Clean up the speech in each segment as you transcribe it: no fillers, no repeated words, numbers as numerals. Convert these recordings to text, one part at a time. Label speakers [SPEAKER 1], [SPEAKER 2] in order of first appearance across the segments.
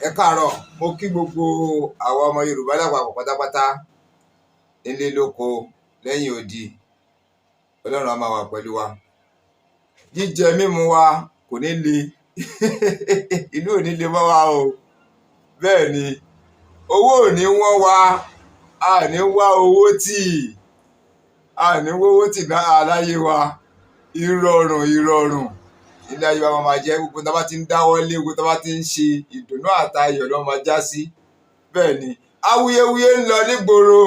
[SPEAKER 1] Ẹ káàárọ̀. Mo kí gbogbo àwa ọmọ Yorùbá lápapọ̀ pátápátá, nílé, lóko, lẹ́yìn odi. Ọlọ́run á máa wà pẹ̀lú wa. Jíjẹ mímu wa kò ní le, ìlú ò ní le mọ́ wa o. Bẹ́ẹ̀ ni, owó ò ní wọ́n wa, a ní wá owó tì, a ní wówó tì náà láyé wa. Ìrọ̀rùn, ìrọ̀rùn ilé ayé wa máa jẹ́. Gbogbo tá a bá ti ń dáwọ́ lé, gbogbo tá a bá ti ń ṣe, ìdùnnú àtayọ̀ ló máa já sí. Bẹ́ẹ̀ ni, awuyewuye ń lọ nígboro,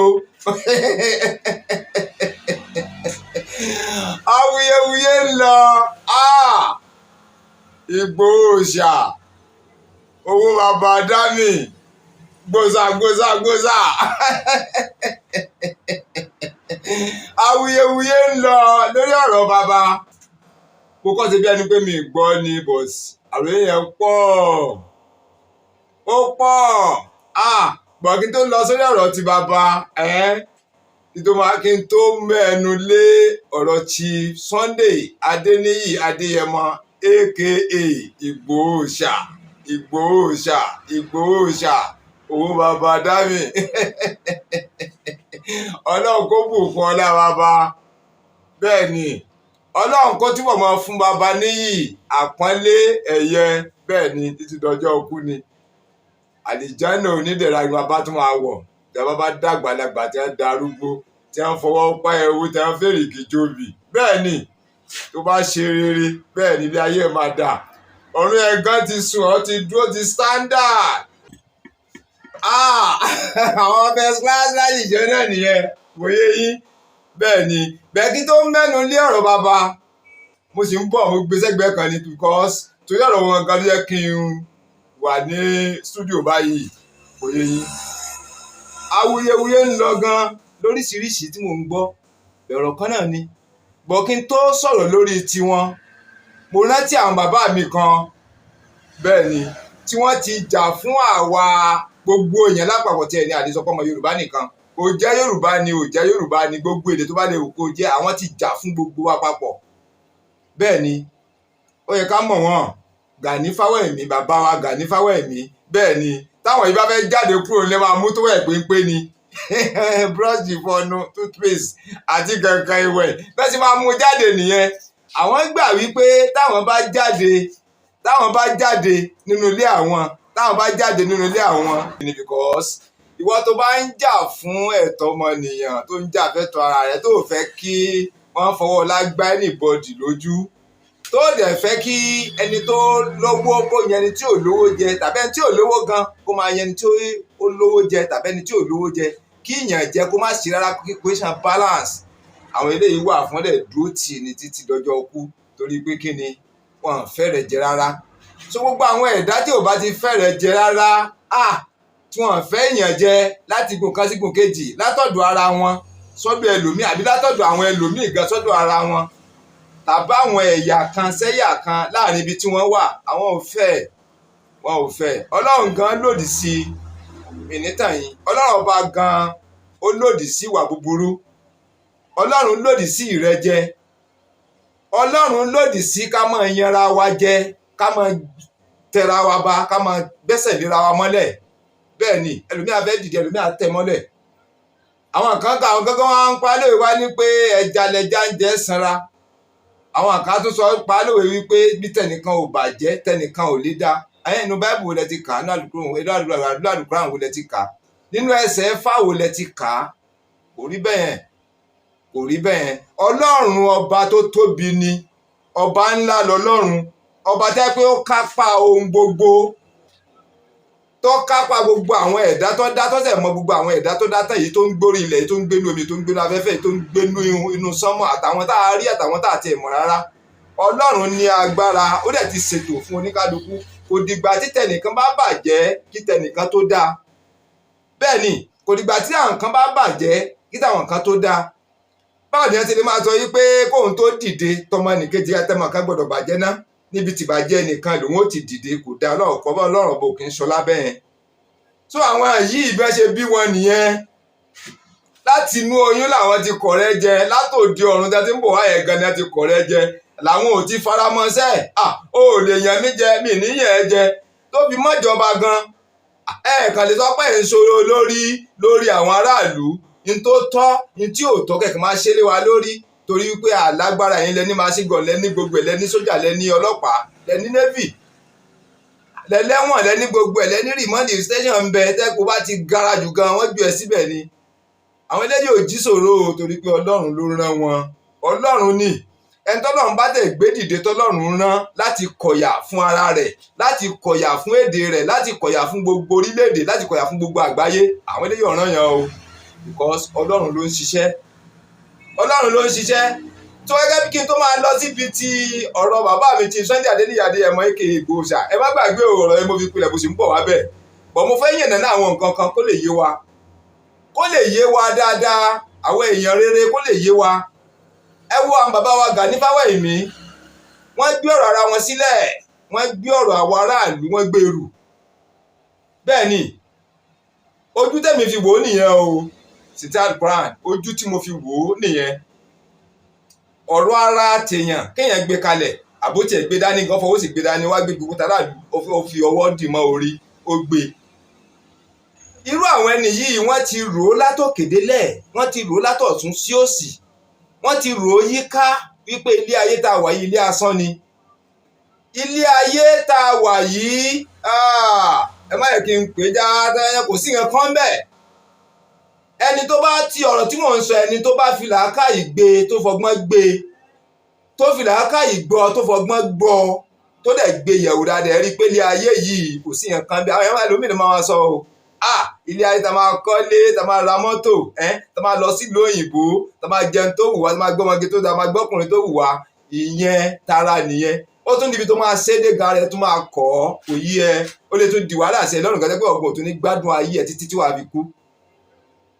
[SPEAKER 1] awuyewuye ń lọ. Ìgbòho Òòṣà, owó bàbá dami, gbòsà gbòsà gbòsà. Awuyewuye ń lọ lórí ọ̀rọ̀ bàbá. Mo kọ́ sí bí ẹni pé mi gbọ́ ni, but àròyé yẹn pọ̀, ó pọ̀. Bọ̀ kí n tó lọ sórí ọ̀rọ̀ ti bàbá, kí tó máa kí n tó mẹ́nu lé ọ̀rọ̀ Chief Sunday Adéníyì Adéyẹmọ, aka Ìgbòho Òòṣà, Ìgbòho Òòṣà, Ìgbòho Òòṣà, owó bàbá dami. Ọlọ́run kó bùkún ọlá bàbá. Bẹ́ẹ̀ ni, Ọlọ́run kó túbọ̀ máa fún bàbá níyì, àpọ́nlé, ẹ̀yẹ. Bẹ́ẹ̀ ni, títí dọjọ́ ikú ni. Àlìjánà onídẹ̀ra ni bàbá tún máa wọ̀ tí a bá dàgbàlagbà, tí wọ́n darúgbó, tí wọ́n fọwọ́ pa ẹ̀wù, tí wọ́n fèrèkì jobi. Bẹ́ẹ̀ ni, tó bá ṣe rere, bẹ́ẹ̀ ni ilé ayé ẹ̀ máa dà. Ọ̀run ẹ̀gán ti sùn, ọ́ ti dúró ti standard. Àwọn first class láyé ìjọ náà nìyẹn, wòye yín. Bẹ́ẹ̀ ni, bẹ́ẹ̀ kí tó mẹ́nu lé ọ̀rọ̀ bàbá, mo sì ń bọ̀, mo gbé sẹ́gbẹ̀ẹ́ kan ni, because torí ọ̀rọ̀ wọn gan ló yẹ kí n wà ní studio báyìí, wòye yín. Awuyewuye ń lọ gan lóríṣiríṣi tí mò ń gbọ́, ọ̀rọ̀ kan náà ni. Bọ̀ kí n tó sọ̀rọ̀ lórí tiwọn, mo rántí àwọn bàbá mi kan, bẹ́ẹ̀ ni, tí wọ́n ti jà fún àwa gbogbo èèyàn lápapọ̀, tí ẹni àdìsọ́pọ̀ ọmọ Yorùbá nìkan kò jẹ́ Yorùbá ni, ò jẹ́ Yorùbá ni, gbogbo èdè tó bá lè wù kó jẹ́, àwọn ti jà fún gbogbo wa papọ̀. Bẹ́ẹ̀ ni, ó yẹ ká mọ̀ wọ́n. Gani Fáwẹ́hìnmí, bàbá wa Gani Fáwẹ́hìnmí. Bẹ́ẹ̀ ni, táwọn yìí bá fẹ́ jáde kúrò ní, máa mú tó wẹ̀ péńpé ni, brush ìfọnu, toothpaste àti kankan ìwẹ̀, bẹ́ẹ̀ sì máa mú jáde nìyẹn. Àwọn gbà wípé táwọn bá jáde nínú ilé àwọn, táwọn bá jáde nínú ilé àwọn, because ìwọ tó bá ń jà fún ẹ̀tọ́ ọmọnìyàn, tó ń jà fẹ́tọ́ ara rẹ, tó fẹ́ kí wọ́n fọwọ́ lágbá anybody lójú, tó dẹ̀ fẹ́ kí ẹni tó lówó kó yẹn ẹni tí ò lówó jẹ, tàbí ẹni tí ò lówó gan kó máa yẹn ẹni tí ó lówó jẹ, tàbí ẹni tí ò lówó jẹ, kí ìyàn jẹ kó má sí rárá, kí equation balance, àwọn eléyìí wà fún dẹ̀ dúró tì ní títí dọjọ́ kú, torí pé kí ni, wọn fẹ́rẹ̀ jẹ rárá. So gbogbo àwọn ẹ̀dá tí ò bá ti fẹ́rẹ̀ jẹ rárá, tí wọ́n fẹ́ ìyàn jẹ láti gun kan sí gun kejì, látọ̀dọ̀ ara wọn sọ́dọ̀ ẹlòmíì, àbí látọ̀dọ̀ àwọn ẹlòmíì gan sọ́dọ̀ ara wọn, tàbí àwọn ẹ̀yà kan sẹ́yà kan láàrin ibi tí wọ́n wà, àwọn ò fẹ́, wọn ò fẹ́. Ọlọ́run gan lòdì sí ìnítàn yìí. Ọlọ́run ọba gan ó lòdì sí ìwà búburú. Ọlọ́run lòdì sí ìrẹ́jẹ. Ọlọ́run lòdì sí ká máa yanra wa jẹ, ká máa tẹra wa ba, ká máa gbẹ́sẹ̀ léra wa mọ́lẹ̀. Bẹ́ẹ̀ ni, ẹlòmíà fẹ́ dìde, ẹlòmíà tẹ̀ mọ́lẹ̀. Àwọn kan kan, àwọn kankan wọn ń pa lówe wá ní pé ẹja lẹja ń jẹ sanra. Àwọn kan tún sọ pa lówe wípé bí tẹnìkan ò bàjẹ́, tẹnìkan ò lè dá. Ẹ̀yìn inú Báìbù wo lẹ ti kà á? Nínú àlùkùránì wo lẹ ti kà á? Nínú ẹsẹ̀ Ifá wo lẹ ti kà á? Kò rí bẹ́ẹ̀, kò rí bẹ́ẹ̀. Ọlọ́run ọba tó tóbi ni, ọba ńlá lọ́lọ́run ọba tẹ́ pé ó kápá ohun gbogbo, tó kápá gbogbo àwọn ẹ̀dá tó dá, tó sẹ̀ mọ gbogbo àwọn ẹ̀dá tó dá tán, èyí tó ń gbórí ilẹ̀, èyí tó ń gbénú omi, tó ń gbénú afẹ́fẹ́, èyí tó ń gbénú inú sánmọ̀, àtàwọn tá a rí, àtàwọn tá a tiẹ̀ mọ̀ rárá. Ọlọ́run ní agbára, ó dẹ̀ ti ṣètò fún oníkálukú. Kò dìgbà tí tẹnìkan bá bàjẹ́ kí tẹnìkan tó dáa. Bẹ́ẹ̀ ni, kò dìgbà tí àwọn kan bá bàjẹ́ kí táwọn kan tó dáa. Báwo ni ẹ ti lè máa sọ yí pé kóun tó dìde, tọmọ nìkejì àtẹmọ kan gbọ́dọ̀ bàjẹ́ ná, níbi tìbàjẹ́ nìkan lòun ó ti dìde? Kò dáa. Ọlọ́run kọ́ bá, Ọlọ́run bò kí ń sọ lábẹ́ yẹn. So àwọn yìí, bẹ́ẹ̀ ṣe bí wọn nìyẹn, láti inú oyún làwọn ti kọ̀rẹ́ jẹ. Látòdì ọ̀run tí a ti ń bọ̀ wáyẹ̀ gan ni a ti kọ̀rẹ́ jẹ, làwọn ò ti faramọ́ sẹ́. À ó lè yàn mí jẹ, mi níyàn ẹ jẹ, tó fi mọ́jọba gan. Ẹ kàn lè sọ pé ẹ̀ ń ṣòro lórí lórí àwọn aráàlú, ní tó tọ́, ní tí ò tọ́, kẹ̀kẹ́ máa ṣe lé wa lórí, torí wípé alágbára yín lẹ́ní machine gun, lẹ́ní gbogbo ẹ̀, lẹ́ní sójà, lẹ́ní ọlọ́pàá, lẹ́ní navy, lẹ́lẹ́wọ̀n, lẹ́ní gbogbo ẹ̀, lẹ́ní remand station ń bẹ. Tẹ́kọ̀ bá ti gara jù gan, wọ́n ju ẹ síbẹ̀ ni. Àwọn eléyìí ò jí sòro o, torí pé Ọlọ́run ló rán wọn. Ọlọ́run ni ẹni tọ́lọ́run bá tẹ̀ gbé dìde, tọ́lọ́run rán láti kọ̀yà fún ara rẹ̀, láti kọ̀yà fún èdè rẹ̀, láti kọ̀yà fún gbogbo orílẹ̀-èdè, láti kọ̀yà fún gbogbo àgbáyé. Àwọn eléyìí ọ̀ràn yẹn o, because Ọlọ́run ló ń ṣiṣẹ́, Ọlọ́run ló ń ṣiṣẹ́. Tó gẹ́gẹ́ bí kí n tó máa lọ síbi ti ọ̀rọ̀ bàbá mi ti Sunday Adéníyì Adéyẹmọ aka Ìgbòho ṣá, ẹ má gbàgbé ọ̀rọ̀ yẹn, mo fi pilẹ̀, bó ṣe ń bọ̀ wá bẹ̀ bọ̀. Mo fẹ́ yànnà náà àwọn nǹkan kan kó lè yé wa, kó lè yé wa dáadáa, àwọn èèyàn rere, kó lè yé wa. Ẹ wo àwọn bàbá wa Gani Fáwẹ́hìnmí, wọ́n gbé ọ̀rọ̀ ara wọn sílẹ̀, wọ́n gbé ọ̀rọ̀ àwọn aráàlú, wọ́n gbé rù. Bẹ́ẹ̀ ni, ojú tẹ̀mí fi wò ó nìyẹn o, sital Quran, ojú tí mo fi wò ó nìyẹn. Ọ̀rọ̀ ara tèèyàn kéèyàn gbé kalẹ̀, àbótiẹ̀ gbé dání gan, fọwọ́ sì gbé dání, wá gbé gbogbo tàràlù, ó fi ọwọ́ dì mọ́ orí, ó gbé. Irú àwọn ẹni yìí, wọ́n ti rò ó látòkè délẹ̀, wọ́n ti rò ó látọ̀tún sí òsì, wọ́n ti rò ó yíká wípé ilé ayé tá a wà yìí, ilé asán ni. Ilé ayé tá a wà yìí, ẹ má yẹ kí n pè é já, kò sí nǹkan kan bẹ́ẹ̀. Ẹni tó bá ti ọ̀rọ̀ tí mò ń sọ, ẹni tó bá fi làákàyè gbé, tó fọgbọ́n gbé, tó fi làákàyè gbọ́, tó fọgbọ́n gbọ́, tó dẹ̀ gbé yẹ̀wò dáadáa, rí i pé ilé ayé yìí, kò sí nǹkan bí àwọn ẹ̀rọ ẹlòmíràn máa sọ o. Ah, ilé ayé tá máa kọ́lé, tá máa ra mọ́tò, ẹ́ tá máa lọ sílùú òyìnbó, tá máa jẹun tó wù wá, tá máa gbọ́mọge tó dáa, máa gbọ́kùnrin tó wù wá, ìyẹn tara nìyẹn. Ó tún níbi tó máa ṣe é dé gan, rẹ tún máa kọ́ kò yí ẹ, ó lè tún di wàhálà sí ẹ lọ́rùn kan pé ọ̀gbọ̀n tó ní gbádùn ayé ẹ títí tí wàá fi kú.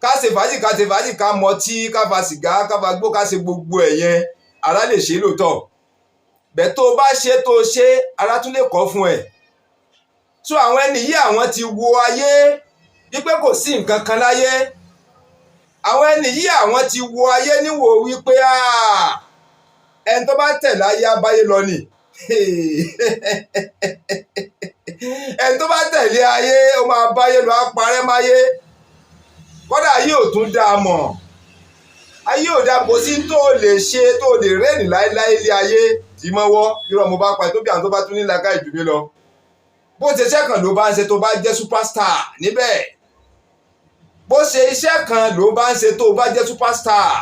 [SPEAKER 1] Ká ṣe fàájì, ká ṣe fàájì, ká mọtí, ká fa sìgá, ká fa gbó, ká ṣe gbogbo ẹ̀ yẹn, ara lè ṣe é lóòótọ́. Bẹ́ẹ̀ tó bá ṣe tó ṣe, ara tún lè kọ́ fún ẹ̀. So àwọn ẹni yìí, àwọn ti wo ayé wípé kò sí nǹkan kan láyé. Àwọn ẹni yìí, àwọn ti wo ayé níwò wípé ẹni tó bá tẹ̀ láyé abáyé lọ ni. Ẹni tó bá tẹ̀lé ayé, ó máa báyé lọ, á parẹ́ máyé. Kódà ayé ò tún dáa mọ̀, ayé ò dáa. Kò sí tó lè ṣe tó lè rẹ́ẹ̀nì láéláé ilé ayé tí mọ́wọ́. Irọ́ mo bá pa tó bí àwọn tó bá tún ní làákàyè jù mí lọ. Bó ṣe iṣẹ́ kan ló bá ń ṣe, tó bá jẹ́ superstar níbẹ̀, bó ṣe iṣẹ́ kan ló bá ń ṣe, tó bá jẹ́ superstar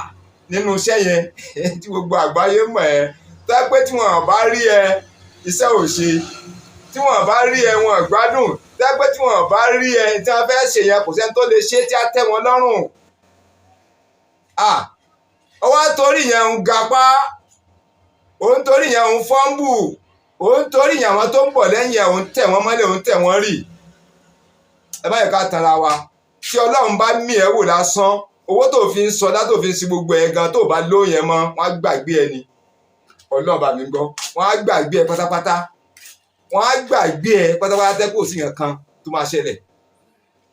[SPEAKER 1] nínú iṣẹ́ yẹn tí gbogbo àgbáyé mọ̀ ẹ́, tó yẹ pé tí wọ́n bá rí ẹ, iṣẹ́ ò ṣe, tí wọ́n bá rí ẹ, wọn gbádùn, tó yẹ pé tí wọ́n bá rí ẹ, tí wọ́n fẹ́ ṣe yẹn, kò sẹ́ni tó lè ṣe tí á tẹ́ wọn lọ́rùn. Ọwọ́ torí yẹn ń gapá, òun torí yẹn ń fọ́nbù, òun torí yẹn, àwọn tó ń bọ̀ lẹ́yìn ẹ̀, òun tẹ̀ wọ́n mọ́lẹ̀, òun tẹ̀ wọ́n rì. Ẹ má yẹ ká tanra wa. Tí Ọlọ́run bá mí ẹ wò lásán, owó tó fi ń sọ látò fi ń ṣe gbogbo ẹ̀ gan, tó bá lóyún ẹ mọ́, wọ́n á gbàgbé ẹ ni. Ọlọ́run bá mi gbọ́, wọ́n á gbàgbé ẹ pátápátá, wọ́n á gbàgbé ẹ pátápátá, tẹ́ kò sí nǹkan tó máa ṣẹlẹ̀.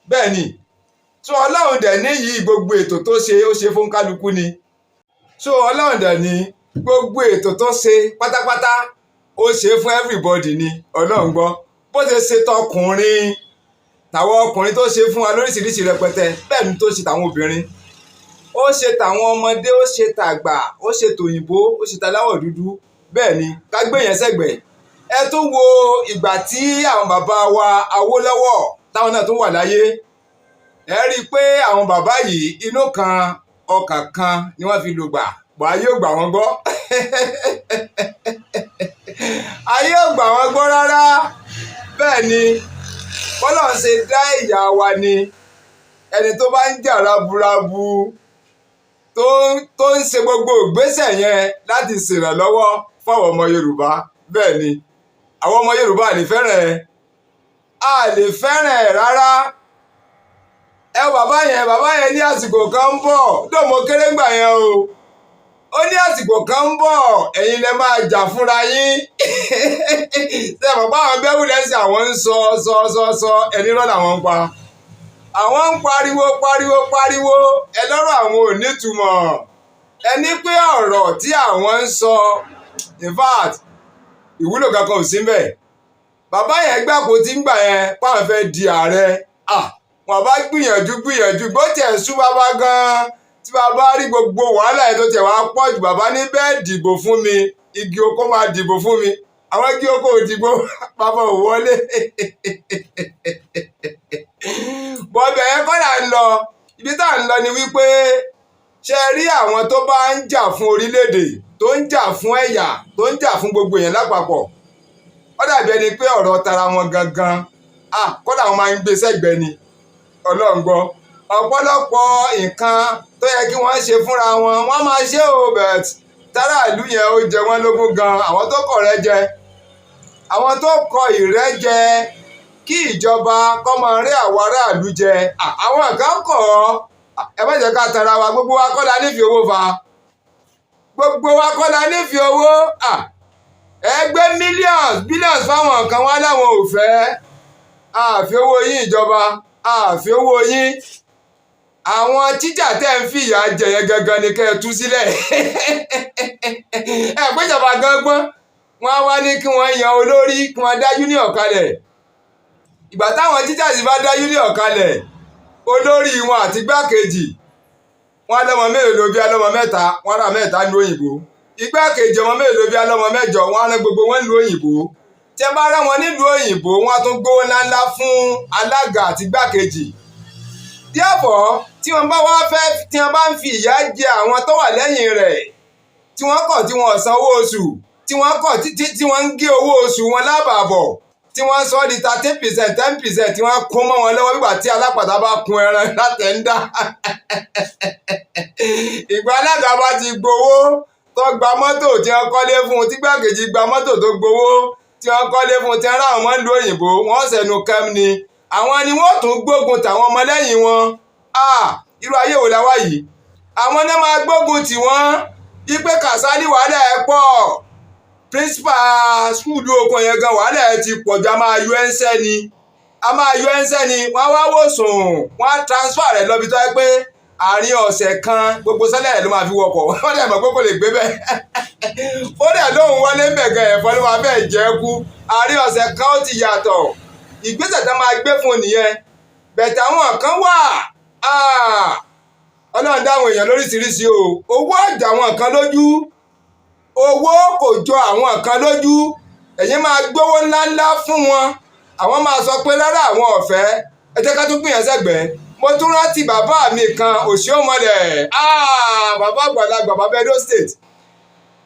[SPEAKER 1] Bẹ́ẹ̀ ni. Tí Ọlọ́run dẹ̀ níyì, gbogbo ètò tó ṣe, ó ṣe fún kálukú ni. So Ọlọ́run dẹ̀ ní gbogbo ètò tó ṣe pátápátá, ó ṣe fún everybody ni. Ọlọ́run gbọ́, bó ṣe ṣe tọkùnrin, tàwọn ọkùnrin tó ṣe fún wa lóríṣiríṣi rẹpẹtẹ, bẹ́ẹ̀ ni tó ṣe tàwọn obìnrin, ó ṣe tàwọn ọmọdé, ó ṣe tàgbà, ó ṣe tòyìnbó, ó ṣe tàláwọ̀ dúdú. Bẹ́ẹ̀ ni, ká gbé yẹn sẹ́gbẹ̀ẹ́. Ẹ tún wo ìgbà tí àwọn bàbá wa Awólọ́wọ̀ táwọn náà tún wà láyé, ẹ rí i pé àwọn bàbá yìí, inú kan ọkàn kan ni wọ́n fi lògbà bọ̀. Ayé ò gbà wọ́n gbọ́, ayé ò gbà wọ́n gbọ́ rárá. Bẹ́ẹ̀ ni, bọ́lá ń ṣe dá ìyá wa ni ẹni tó bá ń jà raburabu, tó ń ṣe gbogbo ìgbésẹ̀ yẹn láti ṣèrànlọ́wọ́ fáwọn ọmọ Yorùbá. Bẹ́ẹ̀ ni, àwọn ọmọ Yorùbá lè fẹ́ràn ẹ, a lè fẹ́ràn ẹ rárá. Ẹ bàbá yẹn, bàbá yẹn ní àsìkò kan ń bọ̀ dòmò kéré ńgbà yẹn o. Ó ní àsìkò kan ń bọ̀, ẹ̀yin lẹ máa jà fúnra yín. Ṣe mọ̀ pé àwọn bẹ́wù lẹ́sìn, àwọn ń sọ sọ sọ sọ, ẹni rọ́ làwọn ń pa. Àwọn ń pariwo pariwo pariwo, ẹ lọ́rọ̀ àwọn ò nítumọ̀. Ẹni pé ọ̀rọ̀ tí àwọn ń sọ, in fact, ìwúlò kankan ò sí mbẹ̀. Bàbá yẹn gbàpò tí ń gbà yẹn páwọn fẹ́ di ààrẹ. Wọ́n bá gbìyànjú gbìyànjú, bó tiẹ̀ sú bàbá gan-an, tí bàbá rí gbogbo wàhálà yẹn tó tiẹ̀ wá pọ̀ jù, bàbá ní bẹ́ẹ̀ dìbò fún mi, igi oko máa dìbò fún mi. Àwọn igi oko ò dìbò, bàbá ò wọlé. Bọ́bẹ̀ yẹn kọ́ là ń lọ. Ibi tá à ń lọ ni wípé, ṣe rí àwọn tó bá ń jà fún orílẹ̀-èdè, tó ń jà fún ẹ̀yà, tó ń jà fún gbogbo èèyàn lápapọ̀, ó dàbí ẹni pé ọ̀rọ̀ tara wọn gangan, kódà wọn máa ń gbé sẹ́gbẹ̀ẹ́ ni. Ọlọ́run gbọ́, ọ̀pọ̀lọpọ̀ nǹkan tó yẹ kí wọ́n ṣe fúnra wọn, wọ́n máa ṣe o, but tara ìlú yẹn ó jẹ wọ́n lógún gan. Àwọn tó kọ̀ rẹ́ jẹ, àwọn tó kọ ìrẹ́ jẹ, kí ìjọba kọ́ máa rí àwọn aráàlú jẹ, àwọn kan kọ̀ ọ́. Ẹ má jẹ́ ká tara wa. Gbogbo wa kọ́ la nífẹ̀ẹ́ owó fa, gbogbo wa kọ́ la nífẹ̀ẹ́ owó. Ẹ gbé millions, billions fáwọn kan, wá láwọn ò fẹ́. Àfi owó yín ìjọba, àfi owó yín. Àwọn tíjà tẹ́ ń fìyà jẹ yẹn gangan ni kẹ́ ẹ tú sílẹ̀. Ẹ péjọba gangan, wọ́n á wá ní kí wọ́n yan olórí, kí wọ́n dá union kalẹ̀. Ìgbà táwọn teachers bá dá union kalẹ̀, olórí wọn àti igbákejì wọn, lọ́mọ mélòó ló bí? Alọ́mọ mẹ́ta. Wọ́n rà mẹ́ta ní òyìnbó. Igbákejì, ọmọ mélòó ló bí? Alọ́mọ mẹ́jọ. Wọ́n á rán gbogbo wọn nílùú òyìnbó. Tí ẹ bá rán wọn nílùú òyìnbó, wọ́n á tún gbówó ńláńlá fún alága àti igbákejì. Therefore, tí wọ́n bá wá fẹ́, tí wọ́n bá ń fi ìyà jẹ àwọn tó wà lẹ́yìn rẹ̀, tí wọ́n kọ̀, tí wọ́n san owó oṣù, tí wọ́n kọ̀, tí wọ́n ń gé owó oṣù wọn lábàbọ̀, tí wọ́n sọ di 13%, 10%, tí wọ́n kún mọ́ wọn lọ́wọ́ nígbà tí alápàtà bá kun ẹran látẹ̀ńdá. Ìgbà alága bá ti gbowó, tó gba mọ́tò tí wọ́n kọ́lé fún un, tí gbàkejì gba mọ́tò tó gbowó tí wọ́n kọ́lé fún un, tí wọ́n ráwọn mọ́ ń lu òyìnbó, wọ́n sẹ̀nu kẹ́m ni. Àwọn ni wọ́n tún gbógun tàwọn ọmọlẹ́yìn wọn. Irú ayé wo la wá yìí? Àwọn náà máa gbógun tì wọ́n ipe Kàsálí, wàhálà ẹ̀ pọ̀. Principal school okun yẹn gan, wàhálà ẹ̀ ti pọ̀jù, a máa yọ ẹ́ ń sẹ́ ni, a máa yọ ẹ́ ń sẹ́ ni. Wọ́n wá wò sùn, wọ́n á transfer rẹ̀ lọ́bi tó yẹ pé àárín ọ̀sẹ̀ kan, gbogbo sẹ́lẹ̀ rẹ̀ ló máa fi wọkọ̀. Wọ́n dẹ̀ mọ̀ pé kò lè gbé bẹ́ẹ̀. Ó dẹ̀ lóun wọlé ń bẹ̀ gan, ẹ̀fọ́ ló máa bẹ́ẹ̀ jẹ́ kú. Àárín ọ̀sẹ̀ kan, ó ti yàtọ̀. Ìgbésẹ̀ tó máa gbé fún un nìyẹn. Bẹ̀tẹ̀ àwọn kan wà, Ọlọ́run dáhùn èèyàn lóríṣiríṣi o. Owó ọjà àwọn kan lójú, owó kò jọ àwọn kan lójú. Ẹ̀yin máa gbówó ńláńlá fún wọn, àwọn máa sọ pé rárá, àwọn ọ̀fẹ́. Ẹ jẹ́ ká tún gbìyànjú sẹ́gbẹ̀ẹ́. Mo tún rántí bàbá mi kan, Òṣìọ́mọlẹ̀, bàbá àgbàlagbà, bàbá Edo State.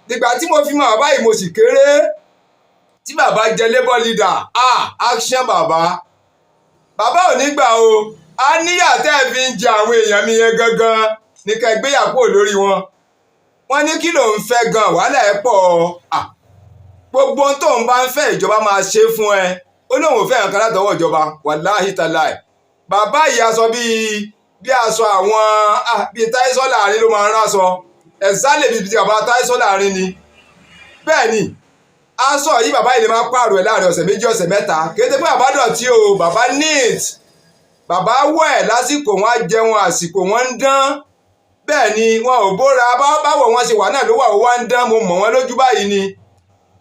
[SPEAKER 1] Nígbà tí mo fi mọ bàbá yìí, mo sì kéré. Tí bàbá jẹ labour leader, action bàbá, bàbá ò ní gbà o. A níyà tẹ́ ẹ fi ń jẹ àwọn èèyàn mi yẹn gangan ní ká gbéyà kúrò lórí wọn. Wọ́n ní kí ló ń fẹ́ gan, wàhálà ẹ̀ pọ̀. Gbogbo ohun tó ń bá ń fẹ́, ìjọba máa ṣe fún ẹ. Ó lóun ò fẹ́ nǹkan látọwọ́ ìjọba. Wàláhì tàláì, bàbá yìí, aṣọ bíi aṣọ àwọn bíi táìsọ́ láàrin ló máa ń ránṣọ ẹ̀sálẹ̀, bíi ti bàbá táìsọ́ láàrin ni. Bẹ́ẹ̀ ni aṣọ yìí, bàbá yìí lè máa pààrọ̀ ẹ̀ láàrin ọ̀sẹ̀ 2, ọ̀sẹ̀ 3. Kété pé bàbá dọ̀tí o, bàbá neat, bàbá wẹ̀ lásìkò, wọn á jẹun àsìkò, wọn ń dán. Bẹ́ẹ̀ ni wọn ò bóra. Báwo wọn ṣe wà náà ló wà, ó wá ń dán. Mo mọ̀ wọ́n lójú báyìí ni.